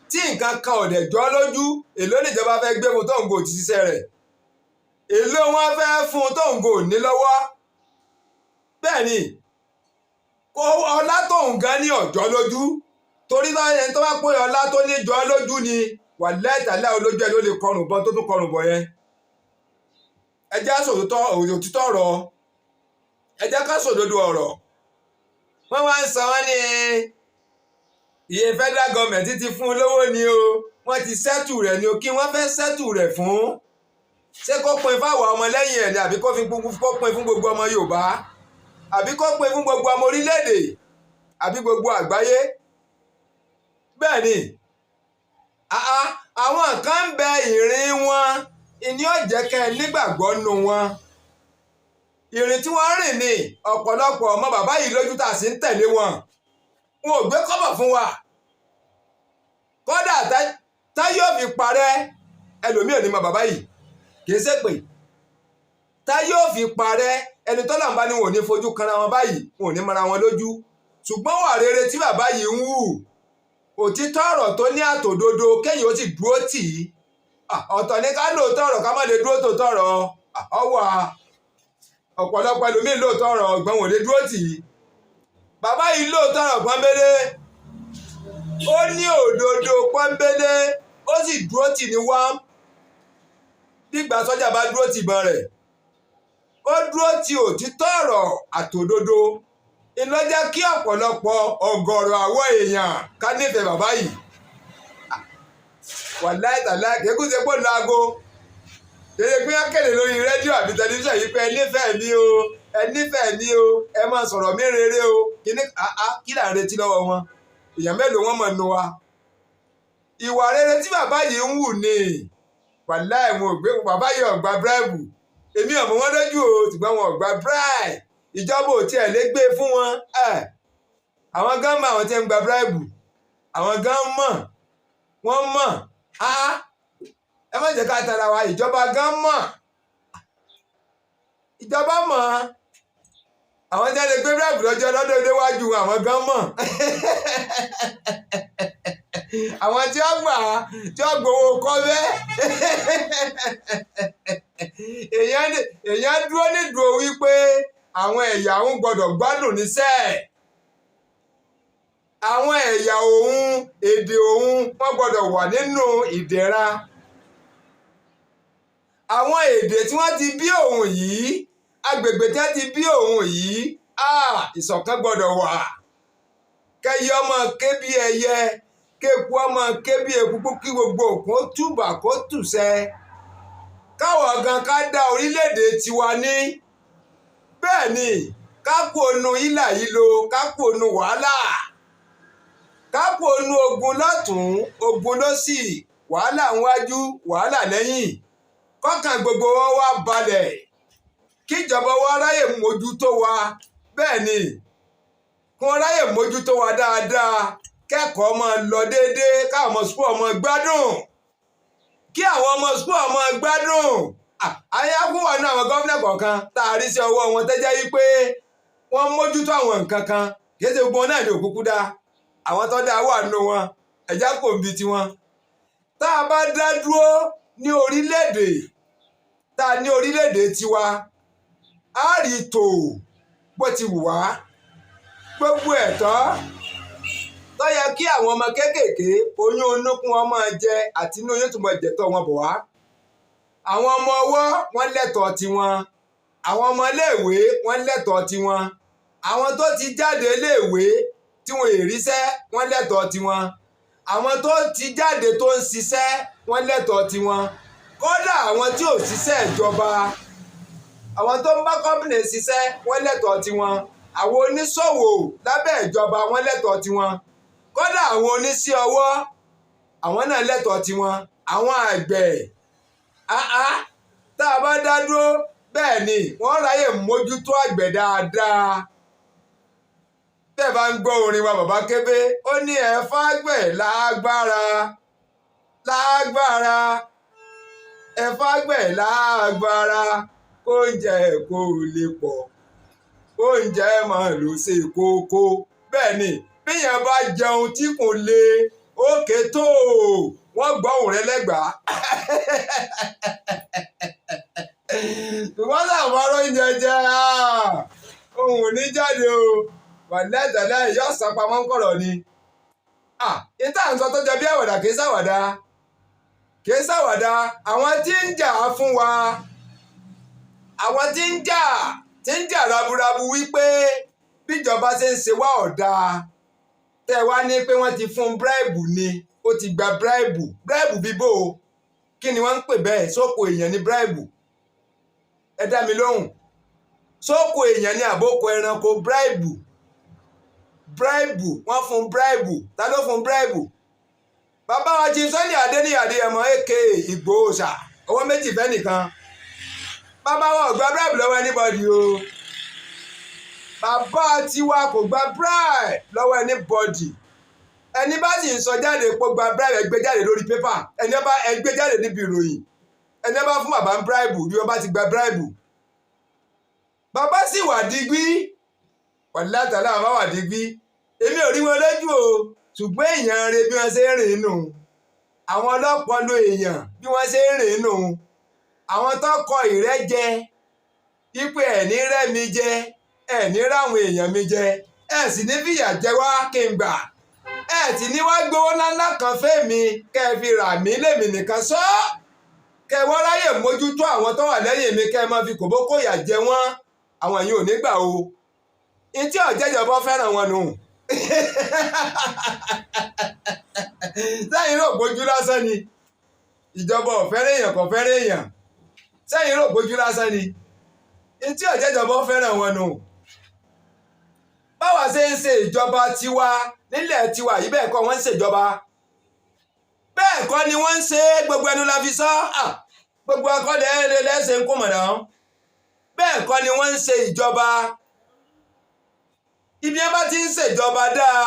[SPEAKER 1] tí nǹkan kan ò dẹ̀ jọ́ lójú. Èló níjọba fẹ́ gbé fún tóun kò ti ṣiṣẹ́ rẹ̀? Èló wọn fẹ́ fún tóun kò ní lọ́wọ́? Bẹ́ẹ̀ ni, ọlá tóun gan ní ọ̀jọ́ lójú, torí ẹni tó bá pé ọlá tó ní jọ́ lójú ni, wàláhì tàláhì, olójú ẹ ló lè kọrùn bọ́ tó tún kọrùn bọ̀ yẹn. Ẹ jẹ́ sòótọ́, òtítọ́ ọ̀rọ̀, ẹ jẹ́ ká sòdodo ọ̀rọ̀. Wọ́n wá ń sọ, wọ́n ní iye federal government ti fún un lówó ni o, wọ́n ti settle rẹ̀ ni o. Kí wọ́n fẹ́ settle rẹ̀ fún? Ṣé kó pin fáwọn ọmọlẹ́yìn ẹ̀ ni, àbí kó pin fún gbogbo ọmọ Yorùbá, àbí kó pin fún gbogbo ọmọ orílẹ̀-èdè, àbí gbogbo àgbáyé? Bẹ́ẹ̀ ni, àwọn kan ń bẹ, ìrìn wọn ìní ọ̀jẹ̀ kẹ́ ẹ nígbàgbọ́ nù wọn. Ìrìn tí wọ́n rìn ní ọ̀pọ̀lọpọ̀ ọmọ bàbá yìí lójú tá a sì ń tẹ̀lé wọn. Wọn ò gbé kọ́bọ̀ fún wa. Kódà tá yóò fi parẹ́, ẹlòmíì ò ní mọ bàbá yìí. Kì í ṣèpè tá yóò fi parẹ́. Ẹni tọ́lá ń bá ní wọn ò ní fojú kanra wọn báyìí, wọn ò ní mara wọn lójú. Ṣùgbọ́n wà rere tí bàbá yìí ń wù, òtítọ́ ọ̀rọ̀ tó ní àtòdodo, kéèyàn ó sì dúró tì í. Ọ̀tọ̀ ní ká lóòótọ́ ọ̀rọ̀, ká má lè dúró tòótọ́ ọ̀rọ̀. Ọwọ́ ọ̀pọ̀lọpọ̀ ẹlòmíín lóòótọ́ ọ̀rọ̀, ọ̀gbọ́n wọn ò lè dúró tì í. Bàbá yìí lóòótọ́ ọ̀rọ̀ pọ́nbélé, ó ní òdodo pọ́nbélé, ó sì dúró tì ní wá gbígbà sọ́jà bá dúró tì ìbọn rẹ̀. Ó dúró ti òtítọ́ ọ̀rọ̀ àtòdodo ìlọ jẹ́ kí ọ̀pọ̀lọpọ̀ ọ̀gọ̀rọ̀ àwọn èèyàn ká nífẹ̀ẹ́ bàbá yìí. Wàláì tàláì, kì í kú ṣe pé laago kéde pé wọ́n kéde lórí rédíò àbí tẹlifíṣàn yìí pé ẹ nífẹ̀ẹ́ mi o, ẹ nífẹ̀ẹ́ mi o, ẹ máa sọ̀rọ̀ mi rere o. Kíní kí là ń retí lọ́wọ́ wọn? Èèyàn mélòó wọn mọ̀ nù wa? Ìwà rere tí bàbá yìí ń wù ni. Wàláì, wọn ò gbé bàbá yìí, ò gba bribe. Èmi ò mọ̀ wọ́n lójú o, ṣùgbọ́n wọn ò gba bribe. Ìjọba ò tiẹ̀ lè gbé fún wọn. Àwọn gan mọ̀, àwọn tí ń gba bribe, àwọn gan mọ̀, wọ́n mọ̀. Ẹ má jẹ́ ká tara wa. Ìjọba gan mọ̀, ìjọba mọ̀ àwọn tí wọ́n lè gbé bribe lọ́jọ́ lọ́dọ̀ déwájú. Àwọn gan mọ̀ àwọn tí wọ́n gbà, tí wọ́n gbowó kọ́bẹ́. Èèyàn dúró nídùú wípé àwọn ẹ̀yà òun gbọ́dọ̀ gbádùn níṣẹ́. Àwọn ẹ̀yà òun, èdè òun, wọ́n gbọ́dọ̀ wà nínú ìdẹ̀ra. Àwọn èdè tí wọ́n ti bí òun yìí, agbègbè tí wọ́n ti bí òun yìí, ìṣọ̀kan gbọ́dọ̀ wà. Kẹyẹ ọmọ ké bí ẹyẹ, kéku ọmọ ké bí eku, kí gbogbo òkun ó túbà kó tùsẹ, káwọn gan ká dá orílẹ̀-èdè tiwa ní. Bẹ́ẹ̀ ni, ká kú onu ìlà yìí lo, ká kú onu wàhálà, ká kú onu ogun lọ́tún, ogun lósì, wàhálà níwájú, wàhálà lẹ́yìn. Kọ́kàn gbogbo wọn wá balẹ̀, kíjọba wa ráyè mójútó wa. Bẹ́ẹ̀ ni, kí wọ́n ráyè mójútó wa dáadáa, kẹ́kọ̀ọ́ máa lọ déédéé, káwọn ọmọ school ọmọ gbádùn, kí àwọn ọmọ school ọmọ gbádùn. Ayákú wà ní àwọn gómìnà kọ̀ọ̀kan tá a rí sí ọwọ́ wọn tẹ́jẹ́ yí pé wọ́n mójútó àwọn nǹkan kan. Kì í ṣe gbogbo wọn náà ní òkúkú dá. Àwọn tó dáa wà nínú wọn, ẹ̀já kò ń bi tiwọn. Tá a bá dá dúró ní orílẹ̀-èdè, tá a ní orílẹ̀-èdè tiwa, á rí tò bó ti wù wá. Gbogbo ẹ̀tọ́ tó yẹ kí àwọn ọmọ kéékèèké oyún onúkún wọn máa jẹ àti inú oyún tó máa jẹ̀tọ́ wọn bọ̀ wá. Àwọn ọmọ ọwọ́, wọn lẹ́tọ̀ọ́ tiwọn. Àwọn ọmọ iléèwé, wọn lẹ́tọ̀ọ́ tiwọn. Àwọn tó ti jáde iléèwé tí wọn ò ríṣẹ́, wọn lẹ́tọ̀ọ́ tiwọn. Àwọn tó ti jáde tó ń ṣiṣẹ́, wọn lẹ́tọ̀ọ́ tiwọn. Kódà àwọn tí ò ṣiṣẹ́ ìjọba, àwọn tó ń bá company ṣiṣẹ́, wọ́n lẹ́tọ̀ọ́ tiwọn. Àwọn oníṣòwò lábẹ́ ìjọba, wọ́n lẹ́tọ̀ọ́ tiwọn. Kódà àwọn oníṣẹ́ ọwọ́, àwọn náà lẹ́tọ̀ọ́ tiwọn. Àwọn àgbẹ̀, áá, tá a bá dá dúró, bẹ́ẹ̀ ni, wọ́n ráyè mójútó àgbẹ̀ dáadáa. Tẹ́ bá ń gbọ́ orin wa, Bàbá Kébé, ó ní ẹ fágbẹ̀ lágbára lágbára, ẹ fágbẹ̀ lágbára, kóúnjẹ kó lè pọ̀, oúnjẹ máa ló ṣe kókó. Bẹ́ẹ̀ ni, bíyàn bá jẹun tí kò le òkè tó, wọ́n gbọ́ òun rẹ lẹ́gbàá. Ṣùgbọ́n táwọn ará oúnjẹ jẹ, ohun ò ní jáde o. Wàlẹ́tẹ̀lẹ́ yóò san pamọ́ ń kọ̀rọ̀ ni. Ìta ń sọ tó jẹ bí àwàdà kì í ṣàwàdà, kì í ṣàwàdà. Àwọn tí ń jà fún wa, àwọn tí ń jà raburabu wípé bíjọba ṣe ń ṣe wá ọ̀dà, tẹ́ wá ní pé wọ́n ti fún bribe ni, ó ti gba bribe. Bribe bíbó o, kí ni wọ́n ń pè bẹ́ẹ̀? Sóko èèyàn ní bribe? Ẹ dá mi lóhùn, sóko èèyàn ní àbókò ẹranko? Bribe, bribe, wọ́n fún bribe. Ta ló fún bribe? Bàbá wa Chief Sunday Adéníyì Adéyẹmọ, aka Ìgbòho ṣà, owó méjì fẹ́ nìkan. Bàbá wa ò gba bribe lọ́wọ́ anybody o. Bàbá tiwa kò gba bribe lọ́wọ́ anybody. Ẹni bá sì ń sọ jáde pé ó gba bribe, ẹ gbé jáde lórí pépà. Ẹni bá, ẹ gbé jáde níbi ìròyìn. Ẹni bá fún bàbá ń bribe, bí wọ́n bá ti gba bribe, bàbá sì wà digbí. Wàlátàlá, bàbá wà digbí. Èmi ò rí wọn lójú o, ṣùgbọ́n èèyàn rẹ bí wọ́n ṣe ń rìn nù, àwọn ọlọ́pọlọ èèyàn bí wọ́n ṣe ń rìn nù, àwọn tó kọ ìrẹ́jẹ ipò ẹ̀ní rẹ́mi jẹ, ẹ̀ní ráwọn èèyàn mi jẹ, ẹ̀ sì ní fìyà jẹ wá kí n gbà, ẹ̀ sì ní wá gbowó ńláńlá kan fẹ́mi kẹ́ ẹ fi rà mí lèmi nìkan sọ, kẹ́ ẹ wá ráyè mójútó àwọn tó wà lẹ́yìn mi, kẹ́ ẹ máa fi kòbókò yà jẹ wọ́n. Àwọn yìí ò ní gbà o. Ntí ọ̀jẹ̀jọba fẹ́ràn wọn nù. Sẹ́yìn rò gbójú lásán ni ìjọba ò fẹ́ràn èèyàn, kò fẹ́ràn èèyàn. Sẹ́yìn rò gbójú lásán ni ntí ọ̀jẹ̀jọba fẹ́ràn wọn nù. Báwa ṣe ń ṣe ìjọba tiwa nílẹ̀ tiwa yìí, bẹ́ẹ̀ kọ́ wọ́n ń ṣèjọba, bẹ́ẹ̀ kọ́ ni wọ́n ń ṣe. Gbogbo ẹnu la fi sọ, gbogbo akọ́lẹ̀ lẹ́sẹ̀ ń kó mọ̀nà. Bẹ́ẹ̀ kọ́ ni wọ́n ń ṣe ìjọba. Ibi ẹ bá ti ń ṣèjọba dáa,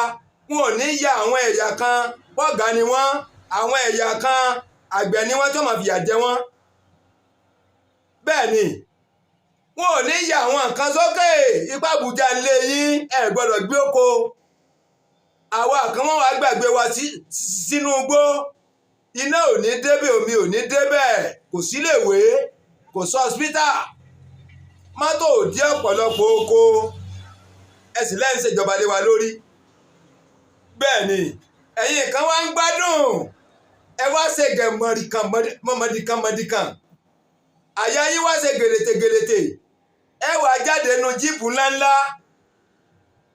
[SPEAKER 1] wọn ò ní ya àwọn ẹ̀yà kan pọ̀gá ni wọ́n, àwọn ẹ̀yà kan àgbẹ̀ ni wọ́n tó máa fìyà jẹ wọ́n. Bẹ́ẹ̀ ni, wọn ò ní ya àwọn nǹkan sókè ipá Àbújá ńlé yín, ẹ gbọ́dọ̀ gbé oko. Àwa kan wọ́n wá gbàgbé wa sínú igbó, iná ò ní débẹ̀, omi ò ní débẹ̀, kò síléèwé, kò sí hospital, mọ́tò ò dí ọ̀pọ̀lọpọ̀ oko. Ẹ sì lẹ́yìn ṣèjọba lé wa lórí. Bẹ́ẹ̀ ni, ẹ̀yin kan wá ń gbádùn, ẹ wá ṣe gẹ̀mọ̀rìkàn mọ̀mọ̀dìkan mọ̀dìkan, àyà yín wá ṣe gèlètè gèlètè, ẹ wá jáde nu jíìpù ńláńlá,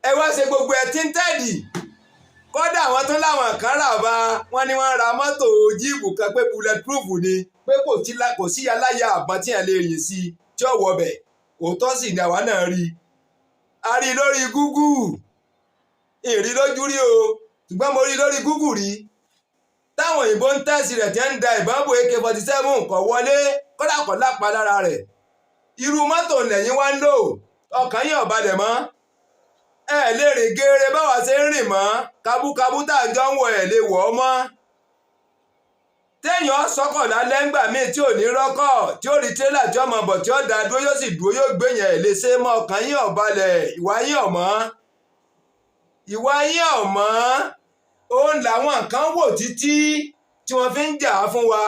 [SPEAKER 1] ẹ wá ṣe gbogbo ẹ tinted. Kódà àwọn tó láwọn kan rà bá wọn ni wọ́n ra mọ́tò jíìpù kan pé bulletproof ni, pé kò sí aláya àbọ̀n tí yẹn lè rìn sí tí ó wọ bẹ̀. Òótọ́ sì ni, àwa náà rí a rí lórí Google, ìrí lójú rí o, ṣùgbọ́n mo rí lórí Google rí táwọn òyìnbó ń tẹ̀sí rẹ̀ tí ń da ìbọn bò AK-47, kò wọlé, kódà kò lápá lára rẹ̀. Irú mọ́tò lẹ́yìn wá ń lò, ọkàn yín ò balẹ̀ mọ́, ẹ lè rìn geere báwa ṣe ń rìn mọ́. Kabúkabú tá à ń jọ ń wọ̀, ẹ̀ lè wọ̀ ọ́ mọ́. Téèyàn sọ́kọ̀ lálẹ́ ńgbà míì tí ò ní rọ́kọ̀, tí ó rí tírélà tí ó mọ̀ bọ̀, tí ó dá dúró, yóò sì dúró, yóò gbé yẹn, ẹ̀ lè ṣe mọ́. Ọkàn yín ò balẹ̀, ìwà yín ò mọ́, ìwà yín ò mọ́. Òun làwọn kan wò títí tí wọ́n fi ń jà á fún wa.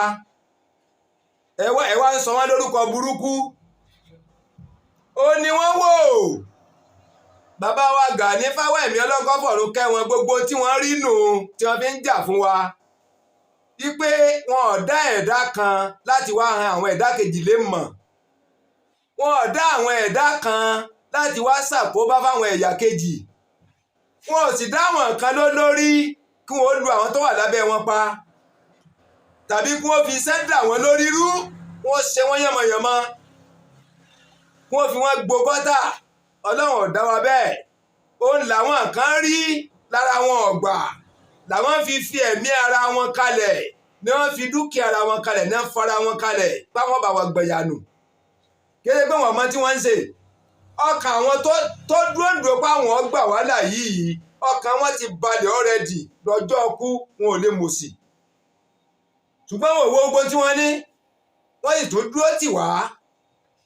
[SPEAKER 1] Ẹ wá ń sọ wọ́n lórúkọ burúkú. Ó ní wọ́n wò bàbá wa Gani Fáwẹ́hìnmí, ọlọ́gọ́fọ̀rún kẹ́wọn, gbogbo tí wọ́n rí nù tí wọ́n fi ń jà fún wa, wípé wọn ò dá ẹ̀dá kan láti wá han àwọn ẹ̀dá kejì lè mọ̀, wọn ò dá àwọn ẹ̀dá kan láti wá ṣàkóbá fáwọn ẹ̀yà kejì, wọn ò sì dá àwọn kan lólórí kí wọ́n lu àwọn tó wà lábẹ́ wọn pa, tàbí kí wọ́n fi iṣẹ́ dà wọ́n lórí rú, wọ́n ṣe wọ́n yànmọ̀yànmọ́, kí wọ́n fi wọ́n gbó gọ́tà. Ọlọ́run ò dá wa bẹ́ẹ̀. Òun làwọn kan rí lára wọn ọ̀gbà, làwọn fi fi ẹ̀mí ara wọn kalẹ̀, ni wọ́n fi dúkìá ara wọn kalẹ̀, ní wọ́n fara wọn kalẹ̀ páwọn bá wa gbẹ̀yànù. Kéde pé wọ́n mọ tí wọ́n ń ṣe. Ọkàn àwọn tó dúró ń dúró pa àwọn gbà wàhálà yìí, ọkàn wọn ti balẹ̀ already. Lọ́jọ́ kú wọn ò lè mòsì, ṣùgbọ́n wọn ò wo ogun tí wọ́n ní. Wọ́n sì tún dúró tì wá,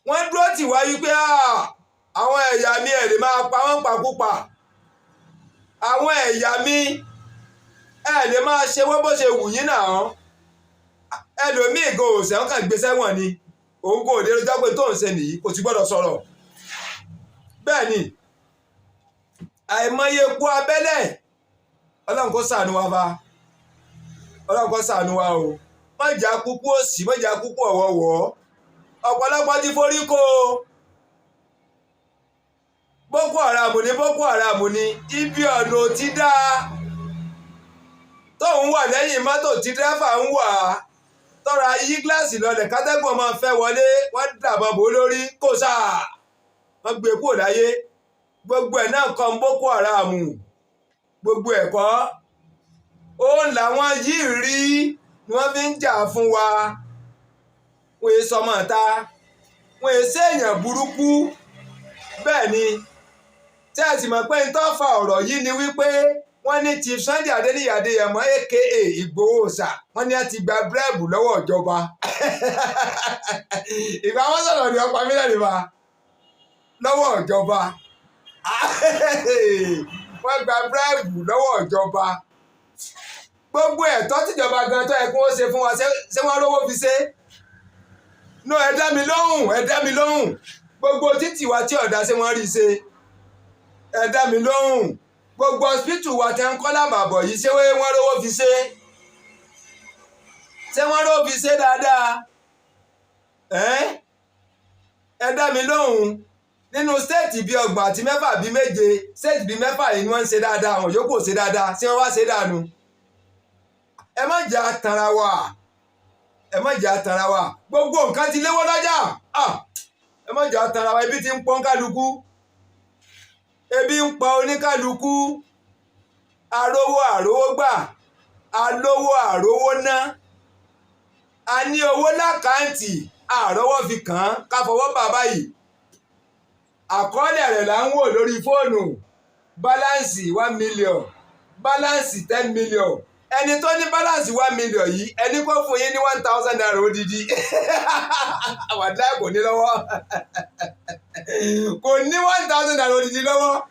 [SPEAKER 1] wọ́n dúró tì wá wípé àwọn ẹ̀yà mi, ẹ̀ lè máa pa wọ́n pakúpa. Àwọn ẹ̀yà mi, ẹ̀ lè máa ṣe wọ́n bó ṣe wù yín náà. Ẹlòmíì gan ò sẹ́wọ́n, kàn gbé sẹ́wọ̀n ni. Òun kò lè rojọ́ pé tóun ṣe nìyí, kò sì gbọ́dọ̀ sọ̀rọ̀. Bẹ́ẹ̀ ni àìmọye kú abẹ́lẹ̀. Ọlọ́run kó ṣàánú wa fa, Ọlọ́run kó ṣàánú wa o. Má jà kúkú òsì, má jà kúkú ọ̀wọ̀wọ̀. Ọ̀pọ̀lọpọ̀ ti forí kó o. Boko Haram ní, Boko Haram ní ibi ọ̀nà tí dáa tóun wà lẹ́yìn mọ́tò tí dírẹ́fà ń wà á tọ́ra yí gíláàsì lọlẹ̀ kátẹ́gùn ọmọ fẹ́ wọlé, wọ́n dàbọ̀ bò lórí kò sáà, wọ́n gbé kúrò láyé. Gbogbo ẹ̀ náà kọ́ Boko Haram, gbogbo ẹ̀ kọ́. Òun làwọn yìí rí ni wọ́n fi ń jà fún wa. Wọ́n èso ọmọ ìta, wọ́n èso èèyàn burúkú. Bẹ́ẹ̀ ni tí a sì mọ̀ pé n tó fa ọ̀rọ̀ yìí ni wípé wọ́n ní Chief Sunday Adéníyì Adéyẹmọ, aka Ìgbòho Òòṣà, wọ́n ní a ti gba bribe lọ́wọ́ ìjọba. Ìgbà wọn sọ̀rọ̀ ní ọ̀pá mílíọ̀nù wa lọ́wọ́ ìjọba, wọ́n gba bribe lọ́wọ́ ìjọba. Gbogbo ẹ̀tọ́ tíjọba gan tó yẹ kí wọ́n ṣe fún wa, ṣé wọ́n rówó fi ṣe? No, ẹ dá mi lóhùn, ẹ dá mi lóhùn. Gbogbo títì wa tí ọ̀dà, ṣé wọ́n rí ṣe? Ẹ dá mi lóhùn. Gbogbo hospital wa tẹ́ ń kọ́ lábàbọ̀ yìí, ṣé wọ́n rówó fi ṣe? Ṣé wọ́n rówó fi ṣe dáadáa? Ẹ dá mi lóhùn. Nínú state bíi 36 bíi 7, state bíi 6 yìí ni wọ́n ń ṣe dáadáa, àwọn yòókù ò ṣe dáadáa. Ṣé wọ́n wá ṣe dànù? Ẹ má jẹ́ àtàrà wa, ẹ má jẹ́ àtàrà wa. Gbogbo nǹkan ti léwó lọ́jà. Ẹ má jẹ́ àtàrà wa. Ebi ti ń pọ́n kálukú, ebi ń pa oníkálukú. Arówó àrówó gbà, alówó àrówó ná. A ní owó l'account, àrọ́wọ́ fi kàn án ká fọwọ́ bàbá yìí. Àkọọ́lẹ̀ rẹ̀ là ń wò lórí fóònù: balance 1 million, balance 10 million. Ẹni tó ní balance 1 million yìí, ẹni kó fún yín ní ₦1,000 odidi, wàláì kò ní lọ́wọ́, kò ní ₦1,000 odidi lọ́wọ́.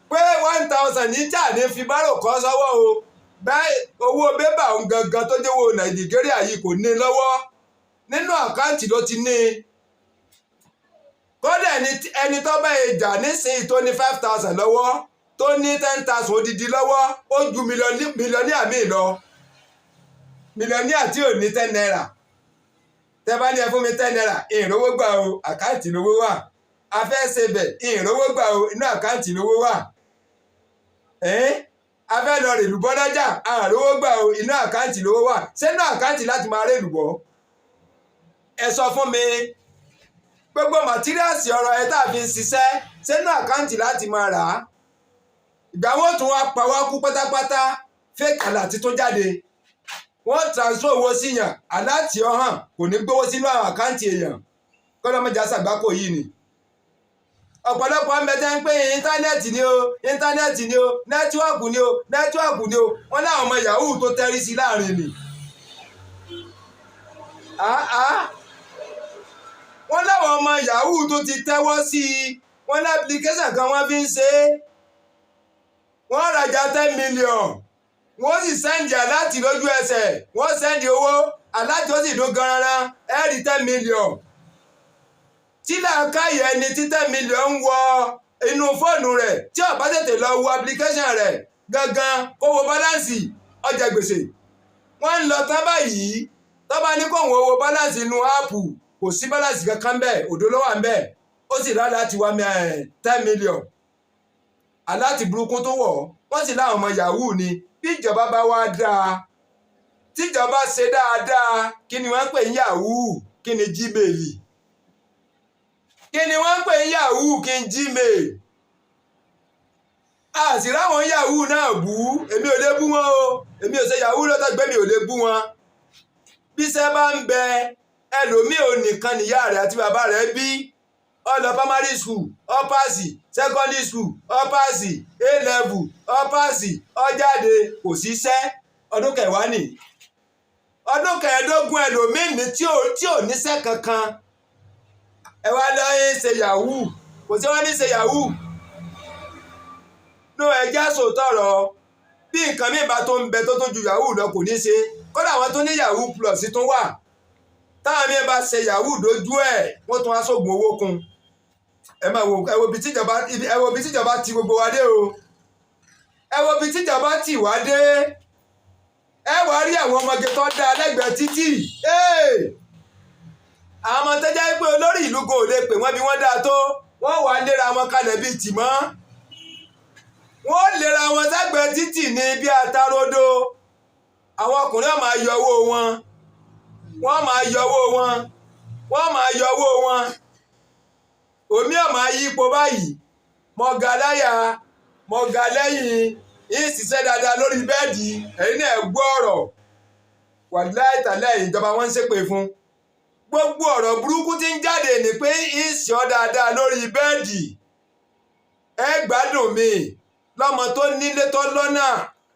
[SPEAKER 1] Pé 1,000 ní jà ní fi bárò kọ́ sọ́wọ́ o. Bẹ́ẹ̀ owó bébà òun gangan tó jẹ́ owó Nàìjíríà yìí, kò ní lọ́wọ́. Nínú account ló ti ní. Kódà ẹni tó bá jà nísìnyí tó ní 5,000 lọ́wọ́, tó ní 10,000 odidi lọ́wọ́, ó ju millionaire míì lọ. Millionaire tí ò ní ₦10, tẹ́ bá ní ẹ fún mi ₦10, ìrówó gbà o, account lówó wà. A fẹ́ ṣe bẹ̀, ìrówó gbà o, inú account lówó wà. A fẹ́ lọ rèlùbọ́ lọ́jà, àrówó gbà o, inú account lówó wà. Ṣé inú account láti máa rèlùbọ́? Ẹ sọ fún mi. Gbogbo materials ọ̀rọ̀ ẹ tá a fi ń ṣiṣẹ́, ṣé inú account láti máa rà á? Ìgbà wọn tún wá pa wá kú pátápátá. Fake alert tó jáde, wọ́n transfer owó síyàn, alert ọ̀hàn kò ní gbówó sínú àwọn account èèyàn. Kọ́lọ́mọjà sàgbákò yìí ni. Ọ̀pọ̀lọpọ̀ ń bẹ tẹ́ ń pé internet ni o, internet ni o, network ni o, network ni o. Wọ́n láwọn ọmọ yahoo tó tẹ́rí sí láàrin ni. Àá wọ́n láwọn ọmọ yahoo tó ti tẹ́wọ́ sí i. Wọ́n ní application kan wọ́n fi ń ṣe é. Wọ́n rajà 10 million, wọ́n sì send alert lójú ẹsẹ̀. Wọ́n send owó, alert ó sì dún gan-an, ẹ rí 10 million. Tí làákàyè ẹni tí 10 million ń wọ inú fóònù rẹ̀, tí ó bá tètè lọ wo application rẹ̀ gangan kó wo balance, ọjà gbèsè. Wọ́n ń lọ tán báyìí. Tó bá ní kó wọ́n wo balance inú app, kò sí balance kankan bẹ́ẹ̀, òdo ló wà ń bẹ́ẹ̀. Ó sì rárá ti wá 10 million. Alert burúkú tó wọ̀, wọ́n sì láwọn ọmọ yahoo ni. Bí ìjọba bá wá dáa, tíjọba ṣe dáadáa, kí ni wọ́n ń pè ní yahoo? Kí ni Gmail? Kí ni wọ́n ń pè ní yahoo? Kí ni Gmail? A sì ráwọn yahoo náà bú. Èmi ò lè bú wọn o. Èmi ò ṣe yahoo lọ́tọ̀ gbé, mi ò lè bú wọn. Bí iṣẹ́ bá ń bẹ, ẹlòmíì ò nìkan níyà rẹ̀ àti bàbá rẹ̀ bí. Ó lọ primary school, ó pass, secondary school, ó pass, A level, ó pass, ó jáde, kò síṣẹ́. Ọdún 10 nì, ọdún 15 ẹlòmíín ní tí ò níṣẹ́ kankan. Ẹ wá lọ́yìn ṣe yahoo, kò sí wọ́n ní ṣe yahoo ló. Ẹjẹ́ sòtọ̀rọ̀, bí nǹkan míì bá tó ń bẹ tó tó ju yahoo lọ, kò ní ṣe. Kódà àwọn tó ní yahoo plus tún wà. Táwọn míì bá ṣe yahoo dójú ẹ̀, wọ́n tún wá sóògùn owó kún. Ẹ máa wo, ẹ wo ibi tíjọba, ẹ wo ibi tíjọba ti gbogbo wa dé o. Ẹ wo ibi tíjọba tì wá dé. Ẹ wàá rí àwọn ọmọge tó dáa lẹ́gbẹ̀ẹ́ títì. Àwọn ọmọ tó jẹ́ pé olórí ìlú kò lè pè wọ́n bí wọ́n dáa tó, wọ́n wàá léra wọn kalẹ̀ bíi tìmọ́, wọ́n lera wọn sẹ́gbẹ̀ẹ́ títì ní bí atarodo. Àwọn ọkùnrin ọ̀ máa yọ owó wọn, wọ́n máa yọ owó wọn, wọ́n máa yọ owó wọn. Omi ọ̀ máa yípo báyìí. Mọ̀ ga láyà, mọ̀ ga lẹ́yìn yín, ṣiṣẹ́ dáadáa lórí bẹ́ẹ̀dì. Ẹ̀yin náà gbọ́ ọ̀rọ̀, wàláì tàláì, ìjọba wọn ń ṣépè fún gbogbo ọ̀rọ̀ burúkú tí ń jáde ní pé ń ṣe ọ́ dáadáa lórí bẹ́ẹ̀dì. Ẹ gbádùn mi lọ́mọ tó nílé tó lọ́nà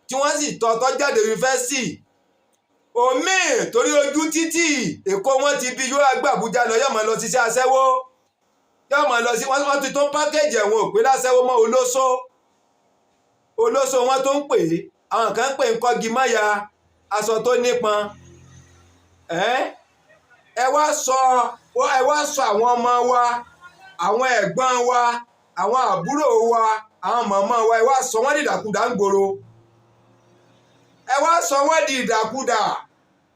[SPEAKER 1] tí wọ́n sì tọ́ tọ́ jáde yunifásitì omi torí ojú títì Èkó wọn ti bí, yóò gbà Àbújá lọ, yóò máa lọ ṣiṣẹ́ aṣẹ́wó, yóò máa lọ sí. Wọ́n ti tó pákéjì ẹ̀wọ̀n òpè láṣẹ́wó mọ́ olóṣó. Olóṣó wọn tó ń pè é, àwọn kan ń pè ń kọ́gi máya aṣọ tó nípọn. Ẹ wá sọ àwọn ọmọ wa, àwọn ẹ̀gbọ́n wa, àwọn àbúrò wa, àwọn màmá wa, ẹ wá sọ wọ́n di ìdàkudà ń gbòòrò. Ẹ wá sọ wọ́n di ìdàkudà.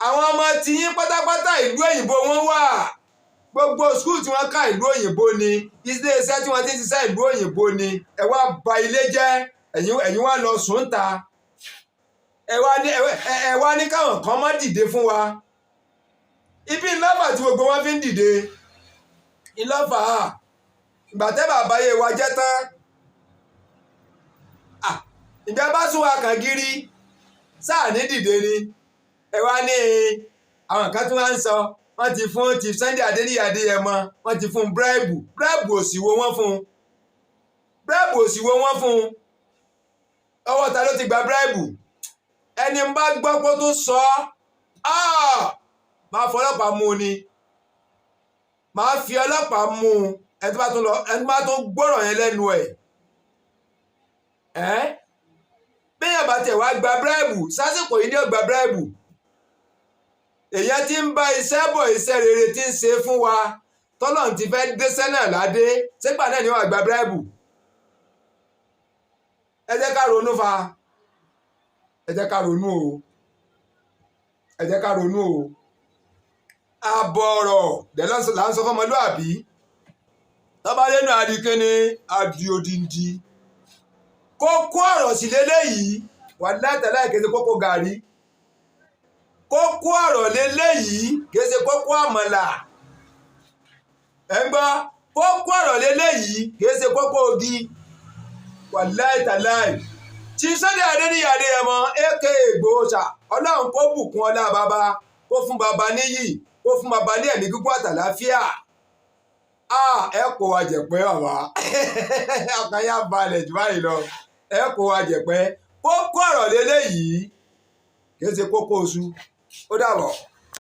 [SPEAKER 1] Àwọn ọmọ tiyín pátápátá, ìlú òyìnbó wọn wà. Gbogbo school tí wọ́n ká, ìlú òyìnbó ni. Ilé iṣẹ́ tí wọ́n ti ń ṣiṣẹ́, ìlú òyìnbó ni. Ẹ wá ba ilé jẹ́, ẹ̀yin wá lọ sùn ta. Ẹ wá ní káwọn kan má dìde fún wa. Ibi ńlọ́fà tí gbogbo wọn fi ń dìde ńlọ́fà. Ìgbà tẹ́ bàbá yé wa jẹ́ tán, ìgbà bá sún wa kàn gírí sáà ní dìde ni. Ẹ wá ní àwọn kan tí wọ́n ń sọ, wọ́n ti fún Chief Sunday Adéníyì Adéyẹmọ, wọ́n ti fún bribe. Bribe òsì wo wọ́n fún? Bribe òsì wo wọ́n fún? Ọwọ́ ta ló ti gba bribe? Ẹni ń bá gbọ́ pé tó sọ ọ́, máa fọlọ́pàá mú un ni, máa fi ọlọ́pàá mú un. Ẹni tó bá tún lọ, ẹni tó bá tún gbọ́rọ̀ yẹn lẹ́nu ẹ̀, ẹ́ bẹ́ẹ̀ bá tẹ̀ wá gba bribe sásìkò yìí ní ó gba bribe. Èèyàn ti ń bá iṣẹ́ bọ̀, iṣẹ́ rere tí ń ṣe fún wa, tọ́lọ́run ti fẹ́ dẹ́sẹ́ náà ládé sígbà náà ni wọ́n gba bribe. Ẹ jẹ́ ká ronú fa, ẹ jẹ́ ká ronú o, ẹ jẹ́ ká ronú o. Àbọ̀ ọ̀rọ̀ dẹ̀ là ń sọ fọmọlúàbí, tọ́ba lẹ́nu àdìkíní àdì òdìndí. Kókó ọ̀rọ̀ sì lélẹ́yìí, wà látàláì kéde kókó gàrí. Kókó ọ̀rọ̀ lélẹ́yìí, kìí ṣe kókó àmàlà. Ẹ̀ ń gbọ́, kókó ọ̀rọ̀ lélẹ́yìí, kìí ṣe kókó ogi. Wàláì tàláì, Chief Sunday Adéníyì Adéyẹmọ aka Ìgbòho ṣá, Ọlọ́run kó bùkún ọlá bàbá, kó fún bàbá níyì, kó fún bàbá ní ẹ̀mí gígùn àtàláfíà. Ẹ kó wa jẹ̀pẹ́ bàbá, ọkàn yá balẹ̀ jù báyìí lọ. Ẹ kó wa jẹ̀pẹ́. Kókó ọ̀rọ̀ lélẹ́yìí, kìí ṣe kókó oṣù. Ó dàbọ̀.